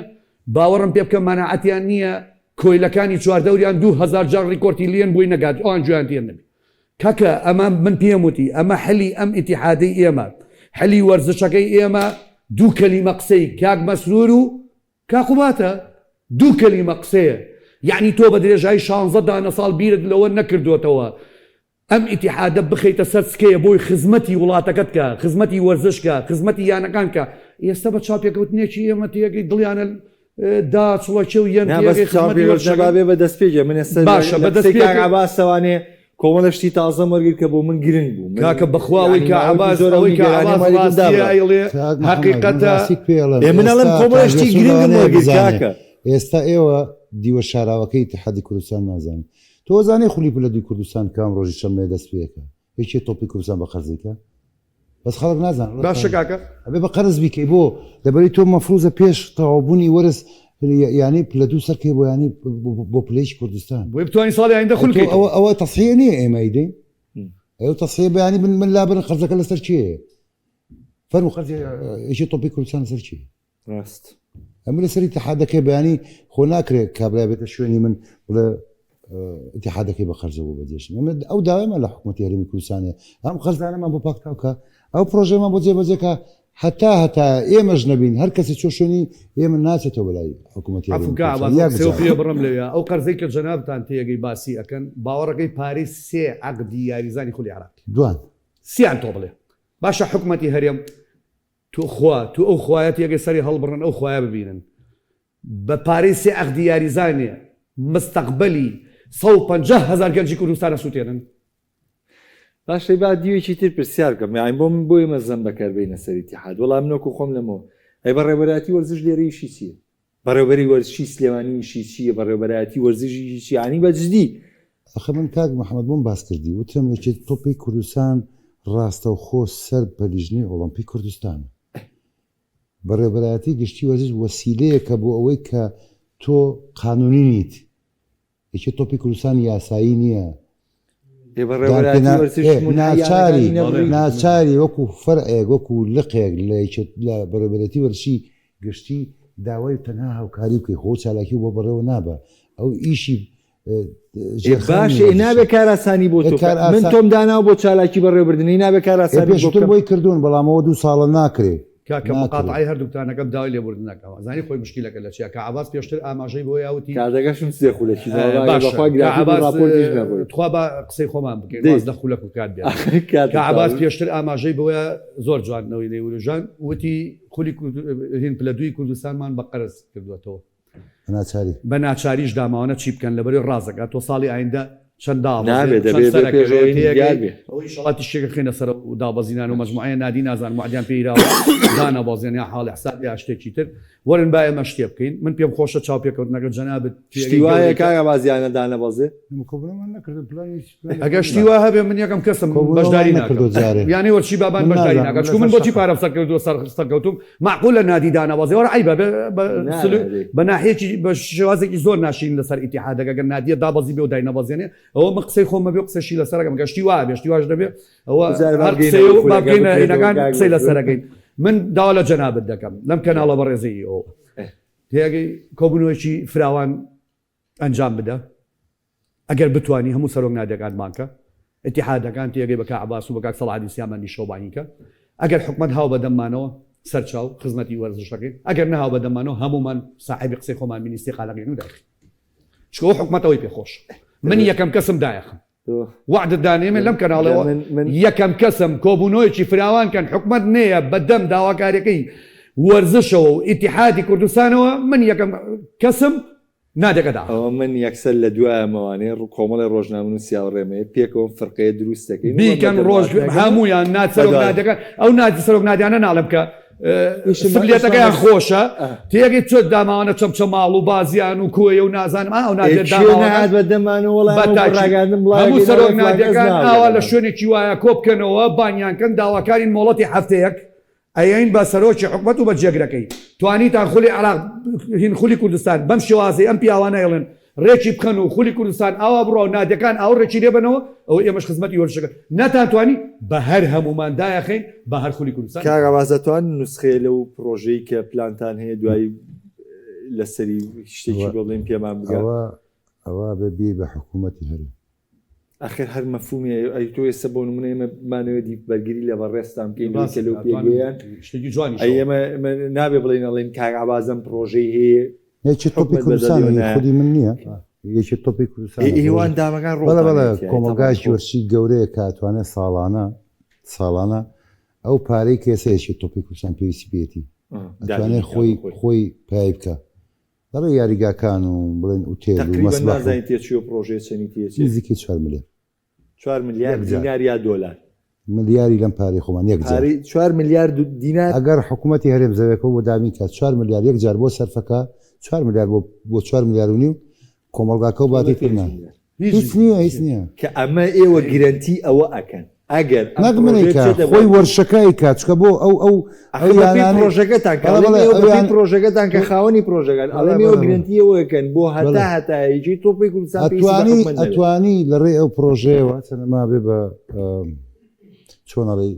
باوەڕم پێ بکە مەناعەتیان نییە، کۆیلەکانی چواردەوریان 2000 جار ڕیکۆرتی لێن بۆی نەگات ئەوان گوێیان تێ نەبێ. کاکە ئەمە من پێم وتی ئەمە حلی ئەم ئیتیحادەی ئێمە، حلی وەرزشەکەی ئێمە دوو کەلیمە قسەی کاک مەسرور و کاک قوباتە دوو کەلیمە قسەیە یەعنی تۆ بە درێژایی شانزە دانە ساڵ بیرت لەوە نەکردۆتەوە ئەم ئیتیحادە بخەیتە سەر سکەیە بۆی خزمەتی وڵاتەکەت کە خزمەتی وەرزش کە خزمەتی یانەکان کە ئێستا بە چاوپێکەوتنێکی ئێمە تێگەی دڵیانە دا چڵەکێ و یەن نا بەس تێگەی خزمەتی چاوپێکەوتنە وەرزشەکەن با بێ بە دەستپێکێ من ئێستا باشە لە بە قسەی کاک دەستپێکێ عەباسەوانێ کۆمەڵە شتی تازەم وەرگرت کە بۆ من گرنگ بوو من کاکە بەخوا ئەوەی یعنی کە ماوەیەکی عەباس زۆر ئەو ئەوەی کە نیگەرانیەم عەباس وەرگرت ڕاستیە دابڕا ئەیڵێ کاک محەممەد من هەقیقەتە ڕاستیت پێ ئەڵێم ئێ من ئەڵێم ئێستا کۆمەڵە کاک شتی بێچوون گرنگم لەوانەیە وەرگرت بزانێ کاکە. ئێستا ئێوە دیوە شاراوەکەی ئیتیحادی کوردستان نازانن تۆ ئەزانی خولی پلە دووی کوردستان کام ڕۆژی شەممەیە دەست پێ ئەکا یەکێ تۆپی کوردستان بە قەرزی کە بەس خەڵک نازان باشە کاکە ئەبێ بە قەرز بیکەی بۆ لەبەری تۆ مەفروزە پێش تەواوبوونی وەرز یانی پلە دوو سەرکەی بۆ ینی بۆ پلەیش کوردستان بۆی بتوانانی ساڵی ئایندە خول ئەوە ئەوە تەسیە نییە ئێمە ئیدەین ئەو تەسیە بەیانی من من لابرن قەرزەکە لەسەر کێ فەرمو قەرزی یەکی تۆپی کوردستان لەسەر کێ ڕاست ئەمە لەسەر ئیتحادەکەی بەیانی خۆ ناکرێت کابرا بێتە شوێنی من بڵێ ئیتحادەکەی بە قەرزەوە بەجێشن ئەمە ئەو داوایمان لە حکوومەتی هەرێمی کوردستانێ ئەم قەرزانەمان بۆ پاکتاوکە ئەو پرۆژەمان بۆ جێبەجێکە هەتا هەتا ئێمەش نەبین هەر کەسی چۆ شوێنی ئێمە ناچێتەوە بەلای حکوومەتی هەرێمی عەفو کا کوردستان. عەباس یەک قسەو جار. پێ بڕم لەویا ئەو قەرزەی کە جەنابتان تێگەی باسی ئەکەن باوەڕەکەی پارەی سێ عەقدی یاریزانی خولی عێراقی دوان سیان تۆ بڵێ باشە حکومەتی هەرێم تو خوا تو ئەو خوایە تێگەی سەری هەڵبڕن ئەو خوایە ببینن بە پارەی سێ عەقدی یاریزانێ مستەقبەلی 150 هەزار گەنجی کوردستان ئەسوتێنن. باشە با دیوێکی تر پرسیار بکەم یانی بۆ من بۆ ئێمە زەم بەکار بینە سەر ئیتیحاد وەڵا من وەکو خۆم لەمەوە ئەی بەڕێوەبەرایەتی وەرزش لێرە ئیشی چییە بەڕێوەبەری وەرزشی سلێمانی ئیشی چییە بەڕێوەبەرایەتی وەرزش ئیشی چییە یانی بە جدی ئەخە من کاک محمد بۆم باس کردی وتم یەکێتی تۆپی کوردستان ڕاستەوخۆ سەر بە لیژنەی ئۆڵۆمپی کوردستانە بەڕێوەبەرایەتی گشتی وەرزش وەسیلەیەکە بۆ ئەوەی کە تۆ قانونی نیت یەکێتی تۆپی کوردستان یاسایی نییە ناچاری ناچاری وەکو فەرعێک وەکو لقێک لە یەکێت لە بەڕێوەبەرێتی وەرزشی گشتی داوای تەنها هاوکاری بکەی خۆ چالاکی بۆ بەڕێوە نابە ئەو ئیشی باشە نابێ کاراسانی بۆ تۆ من تۆم داناو بۆ چالاکی بەڕێوبردنی نابێ کاراسانی پێشتر بۆی کردوون بەڵامەوە دوو ساڵە ناکرێ. کاکە مقاتعەی هەردووکتانەکەم داوای لێبوردن ئەکەم ئەزانی خۆی مشکیلەکە لە چیە کاک عەباس پێشتر ئاماژەی بۆ یا وتی کاتەکەشم سێ خولەکی ماوە باشە بەخوا کاک گرافیک و عەباس ڕاپۆرتیش نەڕۆی تخوا با قسەی خۆمان بکەین دەی واز لە خولەک و کات بێنە کاتت کاک عەباس تەواو. پێشتر ئاماژەی بۆیە زۆر جوان نەوەی نەیوروژان وتی خولی کورد هین پلە دووی کوردستانمان بە قەرز کردووەتەوە بە ناچاری. بە ناچاریش داماوەنە چی بکەن لەبەرەی ڕازەکە تۆ ساڵی ئایندە چەند دابەزێ نابێ چەند دەبێ بێ سەرەکەوێ پێشەوەی تێگەی دیار بێ. ئەوە ئیشەڵا تیشکێکە خەینە سەر ئەو دابەزینان و مەجموعەیە نادی نازانم وەعدیان پێ یراوە دانەبەزێن یا حاڵی حساب یا شتێکی تر وەرن با ئێمە شتێ بکەین من پێم خۆشە چاوپێکەوتنەکە جەنابت شتی پێگەی وایە گەورەی کە کاک عەباس یانە دانەبەزێ؟ ئێمە کۆبوونەوەمان نەکردو پلانی هیچ پلانێکمان ئەگەر شتی نییە. وا هەبێ من یەکەم کەسم کۆبوونەوەمان بەشداری ناکەم نەکردو جارێ. یانەی وەرزشی بابان من بەشداری نازانم ناکات من چونکە من لەسەر بۆچی شەقم. پارەم سەرکردووە سەر سەرکەوتوم مەعقولە نادی دانەبەزێ وەرە عەیبە بێ بە نا سلو نادی. بە ناحیەکی بە شێوازێکی زۆر ناشرین لەسەر ئیتیحادەکە گەر نادیە دابەزی بێ و داینەبەزێنێ ئەوە من قسەی خۆمە بێ و قسەشی لەسەر ئەکەم گەر شتی وا هەبێ شتی واش نەبێ ئەوە جارێ با هەر بگەینە قسەیە ئەو و با خولەکە بگەینە بکرێتەوە هینەکان کاک قسەی لەسەر مەسرور. ئەکەین من داوا لە جەنابت دەکەم لەم کەناڵە بەڕێزەی ئەوە تێگەی کۆبوونەوەیەکی فراوان ئەنجام بدە ئەگەر بتوانی هەموو سەرۆک نادیەکان بانکە ئیتیحادەکان تێگەی بە کاک عەباس و بە کاک سەڵاحەدین سیامەندی شەو بانگی کە ئەگەر حکومەت هاو بە دەممانەوە سەرچاو خزمەتی وەرزش دەکەین ئەگەر نەهاو بە دەممانەوە هەموومان ساحێبی قسەی خۆمان بین ئیستیقالەکەین و دایخین چونکە ئەو حکومەت ئەوەی پێ خۆشە من یەکەم کەسم دایەخم وەعدت دانێمێ لەم کەناڵەوە یەکەم کەسم کۆبوونەوەیەکی فراوان کەن حکومەت نەیە بە دەم داواکاریەکەی وەرزشەوە و ئیتیحادی کوردستانەوە من یەکەم کەسم نادەکە داخ. ئەوە من یەکسەر لە دوایەمەوانێ کۆمەڵێ ڕۆژنامەنووسی هاوڕێمەیە پێکەوە ئەم فرقەیە دروست دەکەین و بیکەن ڕۆژ هەموویان ناد سەرۆک نادەکە ئەو نادی سەرۆک نادیانە ناڵێم کە سبلێتەکەیان خۆشە تێگەی چۆ داماوانە چەمچەماڵ و بازیان و کۆیە و نازانم ئەو نادیە داماوانە هەموو سەرۆک نادیەکان ئاوا لە شوێنێکی وایە کۆ بکەنەوە بانیان کەن داواکارین مۆڵەتی هەفتەیەک ئەیەین بە سەرۆکی حکومەت و بە جێگرەکەی توانیتان خولی عێراق هین خولی کوردستان بەم شێوازەی ئەم پیاوانە ئەیڵێن ڕێکی بخەن و خولی کوردستان ئاوا بڕوا و نادیەکان ئاوڕ ڕێکی لێ بەنەوە ئەوە ئێمەش خزمەتی وەرزشەکە نەتان توانی بە هەر هەموومان دایەخەین بە هەر خولی کوردستان کاک عەباس ئەتوان نوسخەیە لەو پڕۆژەی کە پلانتان هەیە دوایی لەسەری شتێکی بۆ بڵێن پێمان بگا؟ ئەوە ئەوە بێ بی بە حکوومەتی هەرێم. ئەخر هەر مەفهومی ئەی تۆ ئێستا بۆ نمونە ئێمە بمانەوێت دی بەرگری لە بەڕێزتان بکەین لەوەی کە لەو پێگەیان شتێکی جوانیشە ئەی ئێمە ئێمە نابێ بڵێین ئەڵێین کاک عەباس ئەم پڕۆژەی هەیە یەکی تۆپی حکومەت کوردستان بەدەستەوە هی نایە. خودی من نییە یەکی تۆپی کوردستان ئێوە ئەندامەکان بەڵێ بەڵێ ڕۆڵتان هەیە تیایە، کۆمەڵگایەکی تەبعەن. وەرزشی گەورەیە کە ئەتوانێت ساڵانە ساڵانە ئەو پارەی کە ئێستا یەکی تۆپی کوردستان پێویستی پێیەتی ئەتوانێت دابینی خۆی بکا بۆ خۆی. خۆی پای بکا لەڕێی یاریگاکان و بڵێن ئوتێل و تەقریبەن مەسبەح و نازانین تێچووی ئەو پڕۆژەیە چەنی تێچێت؟ نزیکەی چوار ملیار. چوار ملیار یەک جار. دینار یا دۆلار؟ ملیاری لەم پارەی خۆمان یەک جار. پارەی چوار ملیار دینار؟ ئەگەر حکوومەتی هەرێم زەوێکەو بۆ دابین کات چوار ملیار یەک جار بۆ سەرفەکا چوار ملیار بۆ بۆ چوار ملیار و نیو کۆمەڵگاکەو باتی تر نا. هیچ نییە هیچ نییە. کە ئەمە ئێوە گرەنتی ئەوە ئەکەن ئەگەر ئەم نەک من پڕۆژەیە ئەیکا بچێتە خۆی بواری وەرشەکە ئەیکا چونکە بۆ ئەو ئەو ئەخر ئەو بەپێی یانانەی پڕۆژەکەتان کە بەڵێ ئەڵێم بەڵێ ئێوە ئەو بەپێی یان پڕۆژەکەتان کە خاوەنی پڕۆژەکان بەڵێ ئەڵێم ئێوە بەڵێ بەڵێ گرەنتی ئەوە ئەکەن بۆ هەتا بەڵێ هەتایەکی تۆپی کوردستان پێویستی بە ئەتوانی حکومەت نەبێت. ئەتوانی لە ڕێی ئەو پڕۆژەیەوە چەنە مابێ بە چۆن ئەڵێی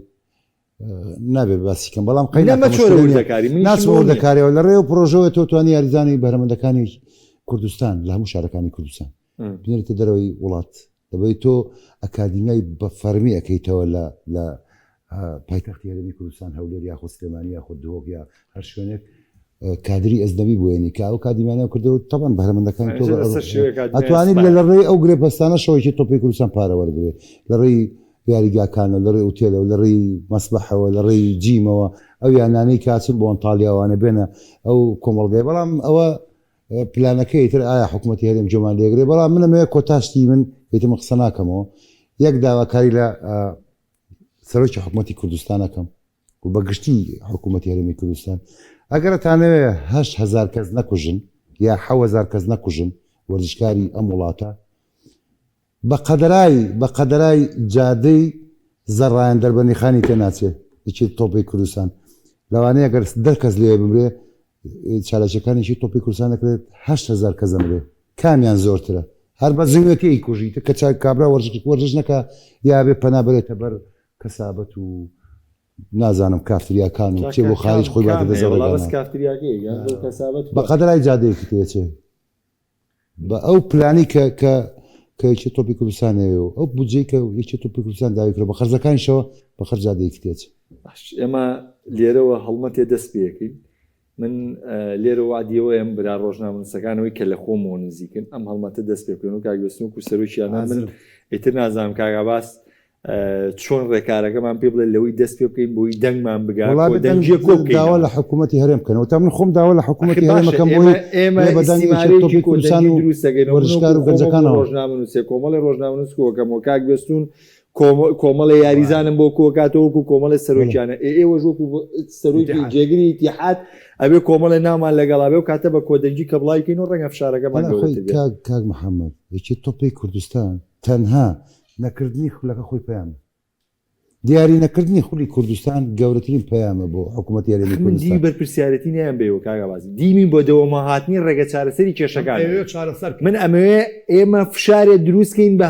نابێ باسی کەم بەڵام قەی نە ناکەم مەچۆرە مشکلە نییە وردەکاری منیشم ناچمە ئەوە نییە. وردەکاریەوە لە ڕێی ئەو پڕۆژەوە تۆ توانی یاریزانی بەهرەمەندەکانی کوردستان لە هەموو شارەکانی کوردستان بنێریتە دەرەوەی وڵات لەبەری تۆ ئەکادیمیای بە فەرمی ئەکەیتەوە لە لە پایتەختی هەرێمی کوردستان هەولێر یاخود سلێمانی یاخود دهۆک یا هەر شوێنێک کادری ئەزنەبی بۆێنی کە ئەو کادیمیانە کردەوە تەبەن بەهرەمەندەکان تۆ ئەتوانی لە لە ڕێی ئەو گرێبەستانە شەوەکی تۆپی کوردستان پارە وەرگێ لە ڕێی یاریگاکانەوە لە ڕێی ئوتێلەوە لە ڕێی مەسبەحەوە لە ڕێی جیمەوە ئەو یانانەی کاچن بۆ ئەنتالیاوانە بێنە ئەو کۆمەڵگای بەڵام ئەوە پلانەکەی ئیتر ئایا حکومەتی هەرێم گوێمان لێگرێ بەڵام من ئەمەوێ کۆتا شتی من ئیتر من قسە ناکەمەوە یەک داواکاری لە سەرۆکی حکومەتی کوردستان ئەکەم و بە گشتی حکوومەتی هەرێمی کوردستان ئەگەر ئەتانەوێ 8هزار کەس نەکوژن یا 6هزار کەس نەکوژن وەرزشکاری ئەم وڵاتە بە قەدەرای بە قەدەرای جادەی زەڕایەن دەربەندیخانی تێ ناچێ یەکێتی تۆپی کوردستان لەوانەیە گەر دە کەس لێ بمرێ چالاکیەکانی یەکێتی تۆپی کوردستان دەکرێت 8000 کەس دەمرێ کامیان زۆرترە هەر بە زیوێتی ئەیکوژی تر کە چا کابرا وەرزش وەرزش نەکا یا بێ پەنا بەرێتە بەر کەسابەت و نازانم کافتریاکان و کێ بۆ خارج خۆی باتە دەست وەڵا بەس ڕێگانا کافتریاکەیە گیان بۆ کەسابەت بە قەدەرای جادەیەکی تێچێ. بە ئەو پلانی کە کە کە یەکێتی تۆپی کوردستان هەیە و ئەو بودجەی کە یەکێتی تۆپی کوردستان داوی کردوە بە قەرزەکانیشەوە بە قەرزا دەیکرێت. باش ئێمە لێرەوە هەڵمەتێ دەست پێکەین من لێرە وعدی ئەوەیەم برا ڕۆژنامەنووسەکان ئەوەی کە لە خۆمەوە نزیکن ئەم هەڵمەتە دەست پێ بکەن و کاک بێستون وەکو سەرۆکیانە من ئیتر نازانم کاک عەباس چۆن ڕێکارەکەمان پێ بڵێ لەوەی دەست پێ بکەین بۆی دەنگمان بگا وەڵا کۆ بێ دەنگ دەنگیە کۆ داوا بکەینەوە لە حکوومەتی هەرێم بکەنەوە تا من خۆم داوا لە ئەخی حکوومەتی هەرێم باشە ئەکەم ئێمە بۆی ئێمە بێ بە دەنگ یەکێتی ئیستیمارەیەکی تۆپی کۆ کوردستان دەنگی و دروست دەکەینەوە من وەرزشکار وەکو و خۆم وەکو گەنجەکانەوە. ڕۆژنامەنووسێ کۆمەڵێ ڕۆژنامەنووس کۆکەمەوە کاک بێستون کۆمەڵێ یاریزانم بۆ کۆکاتەوە وەکو کۆمەڵێ سەرۆکیانە ئێ ئێوەش وەکو سەرۆکی جێگری ئیتیحاد ئەبێ کۆمەڵێ ناومان لەگەڵا بێ و کاتە بە کۆدەنگی کە بڵاوی کەین و ڕەنگە فشارەکەمان گەورەتر بێ. کاک کاک محەممەد یەکێتی تۆپی کوردستان تەنها نەکردنی خولەکە خۆی پەیامە. دیاری نەکردنی خولی کوردستان گەورەترین پەیامە بۆ حکوومەتی هەرێمی من کوردستان. دیوی بەرپرسیارێتی نایەم بەیەوە کاک عەباس، دیوی بۆ دەوەمهاتنی ڕێگە چارەسەری کێشەکانە. ئەمەوێ چارەسەر من ئەمەوێ ئێمە فشارێ دروست کەین بە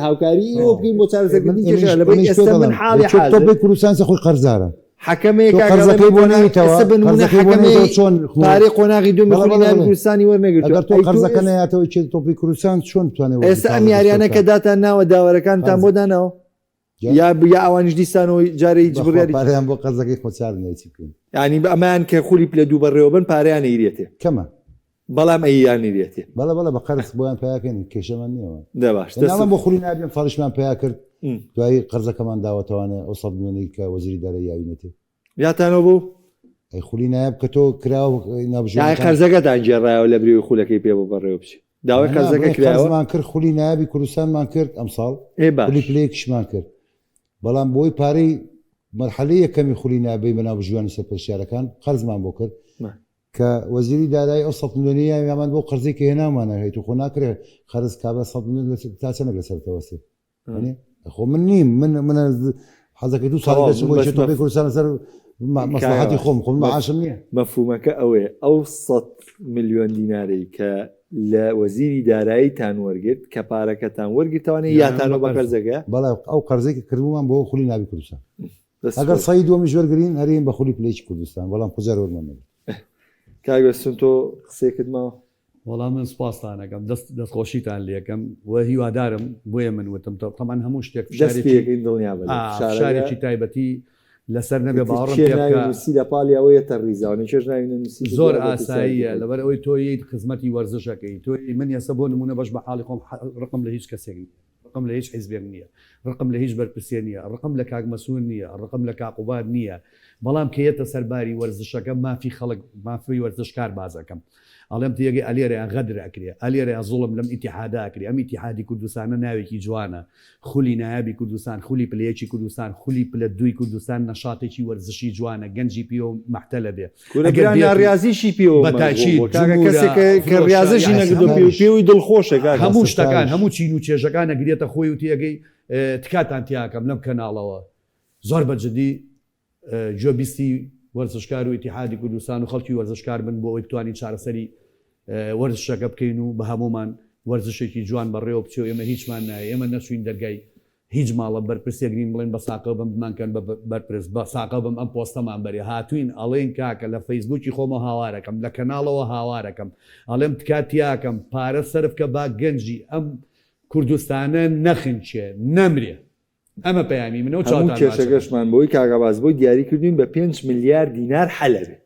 هاوکاری ئێوە بکەین بۆ چارەسەرکردنی کێشەکان لەبەر ئێستا من حاڵی حازر تۆپی کوردستان خۆی قەرزارە حەکەمێک تۆ قەرزەکەی بۆ نەیتەوە ئێستا بە نمونە قەرزەکەی بۆ حەکەمێ نەیتەوە چۆن پارەی قۆناغی دووەمی بەڵێ، خولی بەڵێ، ناوی بەڵێ. کوردستانی وەرنەگرتووە ئەگەر تۆ ئەی تۆ قەرزەکە ئێستا نەیاتەوە کێ تۆپی کوردستان چۆن بتوانێت وەرزی ئێستا ئەم تازە دەست پێ یاریانە بکات کە داتان ناوە داوەرەکانتان قەرز بۆ داناوە جا یا یا ئەوانیش دیسانەوە جارێ هیچ بەخوا بڕیارێکی پارەیان بۆ قەرزەکەی خۆ چار نییە چی بکەین یعنی ئەمەیان کە خولی پلە دوو بەڕێوەبەن پارەیان ئەیرێتێ کەمە بەڵام ئەیان ئەیرێتێ بەڵێ بەڵێ بە قەرز بۆیان پیاکەین کێشەمان نییە دە باش ناڵم دەست بۆ خولی نابیم ساڵیشمان پیا کرد م. دوایی قەرزەکەمان داوەتەوانێ ئەو 100 میلیۆنەی کە وەزیری دارایی یاوینەتێ یاتانەوە بوو ئەی خولی نایاب کە تۆ کراوە یای نابژێوەکان قەرزەکەتان گێڕایەوە لە بریوی خولەکەی پێ بۆ بەڕێوە بچێ داوای نا قەرزەکە بڵێ کرایەوە قەرزمان کرد خولی نایابی کوردستانمان کرد ئەمساڵ ئێ خولی باش پلەیەکیشمان کرد بەڵام بۆی پارەی مەرحەلەی یەکەمی خولی نابەی بە ناوبژیوانی سەرپەرشتیارەکان قەرزمان بۆ کرد ما. کە وەزیری دارایی ئەو 100 ملیۆنەی یامان بۆ قەرزەی کە هێناومانە هەیت و خۆ ناکرێ قەرز کابرا 100 ملیۆن لەسەر تا چەندێک لەسەر تەوەستێ یعنی خۆ من نیم من من حەزەکەی دوو ساڵ تەواو دەچم من بۆ بەس یەکێتی تۆپی کوردستان لەسەر مەسڵەحەتی خۆم خۆم معاشم نییە. مەفهومەکە ئەوەیە ئەو 100 ملیۆن دینارەی کە لە وەزیری داراییتان وەرگرت کە پارەکەتان وەرگرتەوانێ یاتانەوە بە قەرزەکە؟ بەڵێ ئەو قەرزەی کە کردبوومان بۆ خولی ناوی کوردستان دەست ئەگەر خۆش. سەی دووەمیش وەرگرین هەرین بە خولی پلەیەکی کوردستان بەڵام خۆ جار وەرمان نەگرت. کاک بێستون تۆ قسەیەکت ماوە؟ وەڵا من سوپاستان ئەکەم دەست دەستخۆشیتان لێکەم و هیوادارم بۆیە من وتم تەبعەن هەموو شتێک دەست فشارێکی پێکەین دڵنیابە لە ئا فشارەکە فشارێکی تایبەتی لەسەر نەبێ ئیتر باوەڕم کێ پێ ناوی بکە نووسی لە پاڵی ئەوە یەتە ڕیزاوە کێش ناوی نەنووسی بە زۆر دوای بەرپرسیارێتی ئاساییە خۆی. لەبەر ئەوەی تۆ یەیت خزمەتی وەرزشەکەی تۆ من ئێستا بۆ نمونە بەش بە حاڵی خۆم ڕقم لە هیچ کەسێک نییە ڕقم لە هیچ حیزبێک نییە، ڕقم لە هیچ بەرپرسێ نییە، ڕقم لە کاک مەسوون نییە، ڕقم لە کاک قوباد نییە، بەڵام کە یەتە سەر باری وەرزشەکە مافی خەڵک، مافی وەرزشکار باس ئەکەم. ئەڵێم تێگەی ئەلێرەیان غەدر ئەکرێ، ئەلێرەیان زوڵم لەم ئیتیحادە ئەکرێ، ئەم ئیتیحادی کوردستانە ناوێکی جوانە، خولی نایابی کوردستان، خولی پلە یەکی کوردستان، خولی پلە دووی کوردستان نەشاتێکی وەرزشی جوانە، گەنجی پێوە مەحتەلە بێ. کورە ئەگەر برا بێت و ناڕیازیشی پێوە بە مەشغوڵ تاکید بووە کاکە جمهورە کەسێک کە کە فرۆشە ڕیازشی یانی نەکردووە هەموو پێ پێوەی دڵخۆشە کاکە. هەموو شتەکان ستایش. هەموو چین و چێژەکان ئەگرێتە خۆی و تێگەی تکاتان تیاکەم لەم کەناڵەوە زۆر بە جدی گوێ بیستی وەرزشکار و ئیتیحادی کوردستان و خەڵکی وەرزشکار بن بۆ ئەوەی بتوانین چارەسەری وەرزشەکە بکەین و بە هەموومان وەرزشێکی جوان بەڕێوە بچێ و ئێمە هیچمان نایە ئێمە نەچوین دەرگای هیچ ماڵە بەرپرسێک نین بڵێن بە ساقەو بم بمانکەن بە بەرپرس بە ساقەو بم ئەم پۆستەمان بەرێ هاتوین ئەڵێین کاکە لە فەیسبوکی خۆمەوە هاوارەکەم لە کەناڵەوە هاوارەکەم ئەڵێم تکا تیاکەم پارە سەرف کە با گەنجی ئەم کوردستانە نەخنکێ نەمرێ ئەمە پەیامی منە و هەموو چاوتان ماچەکەم. کێشەکەشمان بۆی کاک عەباس بۆی دیاری کردوین بە پێنج ملیار دینار حەلەبێ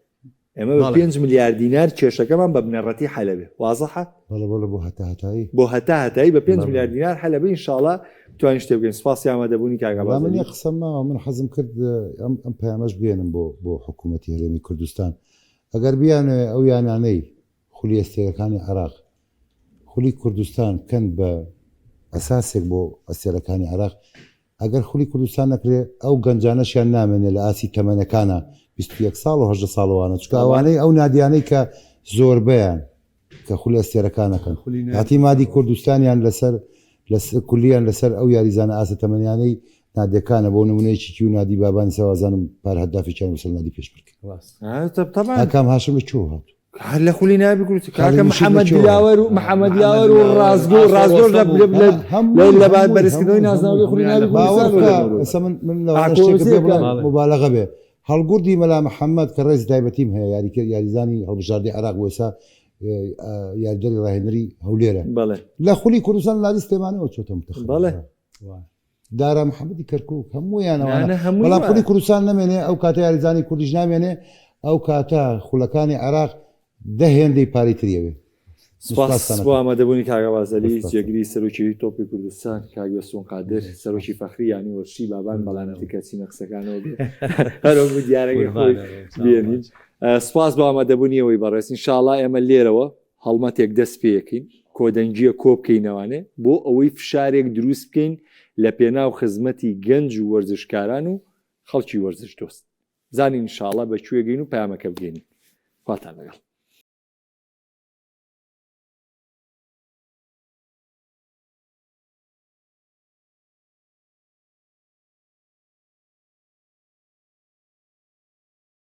ئێمە بە بەڵێ. پێنج ملیار دینار کێشەکەمان بە بنەڕەتی حەلەبێ وازحە؟ بەڵێ بەڵێ بۆ هەتا هەتایی. بۆ هەتا هەتایی بە پێنج بەڵێ. ملیار دینار حەلەبێ ئینشاڵا بتوانین شتێ بکەین سوپاسی ئامادەبوونی کاک وەڵا عەباس من عەلی. یەک قسەم ماوە من حەزم کرد ئەم ئەم پەیامەش بگەیەنم بۆ بۆ حکوومەتی هەرێمی کوردستان ئەگەر بیانەوێ ئەو یانانەی خولی ئەستێرەکانی عێراق خولی کوردستان بکەن بە ئەساسێک بۆ ئەستێرەکانی عێراق ئەگەر خولی کوردستان نەکرێ ئەو گەنجانەشیان نامێنێ لە ئاستی تەمەنەکانا 21 ساڵ و 18 ساڵ وانە چونکە ئەوانەی ئەو نادیانەی کە زۆربەیان کە خولی ئەستێرەکان ئەکەن ئیعتیمادی کوردستانیان لەسەر لەسەر کولیان لەسەر ئەو یاریزانە ئاستە تەمەنیانەی نادیەکانە بۆ نمونە یەکێکی و نادی بابانی سەوازانم پار هەدافێکیان بەسەر نادی پێشبڕکێ ئاکام هاشم لە کوێوە هاتوو؟ هەر لە خولی نابی گروتی خاڵی کاکە مشیر لە محەممەد کوێوە دلاوەر و محەممەد لاوەر و ڕازگۆ و ڕازگۆش لە لە لە لە بەرزکردنەوەی نازناوەکەی خولی نابی باوەڕ کوردستان بکە وەرگرتووە. ئێستا من من لەوانەیە ئاکۆ شتێکت پێ وزێ بڵێم کاکە. موبالەغە بێ هەڵگوردی مەلا محەممەد کە ڕێزی تایبەتیم هەیە یاریکەر یاریزانی هەڵبژاردەی عێراق بوو ئێستا یاریدەری ڕاهێنەری هەولێرە لە خولی کوردستان لادی سلێمانەوە چۆتە منتەخەب دارا محەممەدی کەرکک هەموویانەوانە بەڵام خولی کوردستان نەمێنێ ئەو کاتە یاریزانی کوردیش نامێنێ ئەو کاتە خولەکانی عێراق دە هێندەی پارەی تری ئەوێ. سپاس بۆ ئامادەبوونی کاک عەباس عەلی جێگری سەرۆکی تۆپی کوردستان، کاک وێستون قادر سەرۆکی فەخری یانی وەرزشی بابان، بەڵام تکە چینە قسەکانەوە بێ هەر وەکو دیارەکەی خۆی بێنین. سپاس بۆ ئامادەبوونی ئەوەی بەڕێز. ئینشاڵا ئێمە لێرەوە هەڵمەتێک دەست پێکەین، کۆدەنگییە کۆ بکەینەوانێ بۆ ئەوەی فشارێک دروست بکەین لە پێناو خزمەتی گەنج و وەرزشکاران و خەڵکی وەرزش دۆست. بزانین ان شاءاللە بە کوێ گەین و پەیامەکە بگەینین. خواتان لەگەڵ.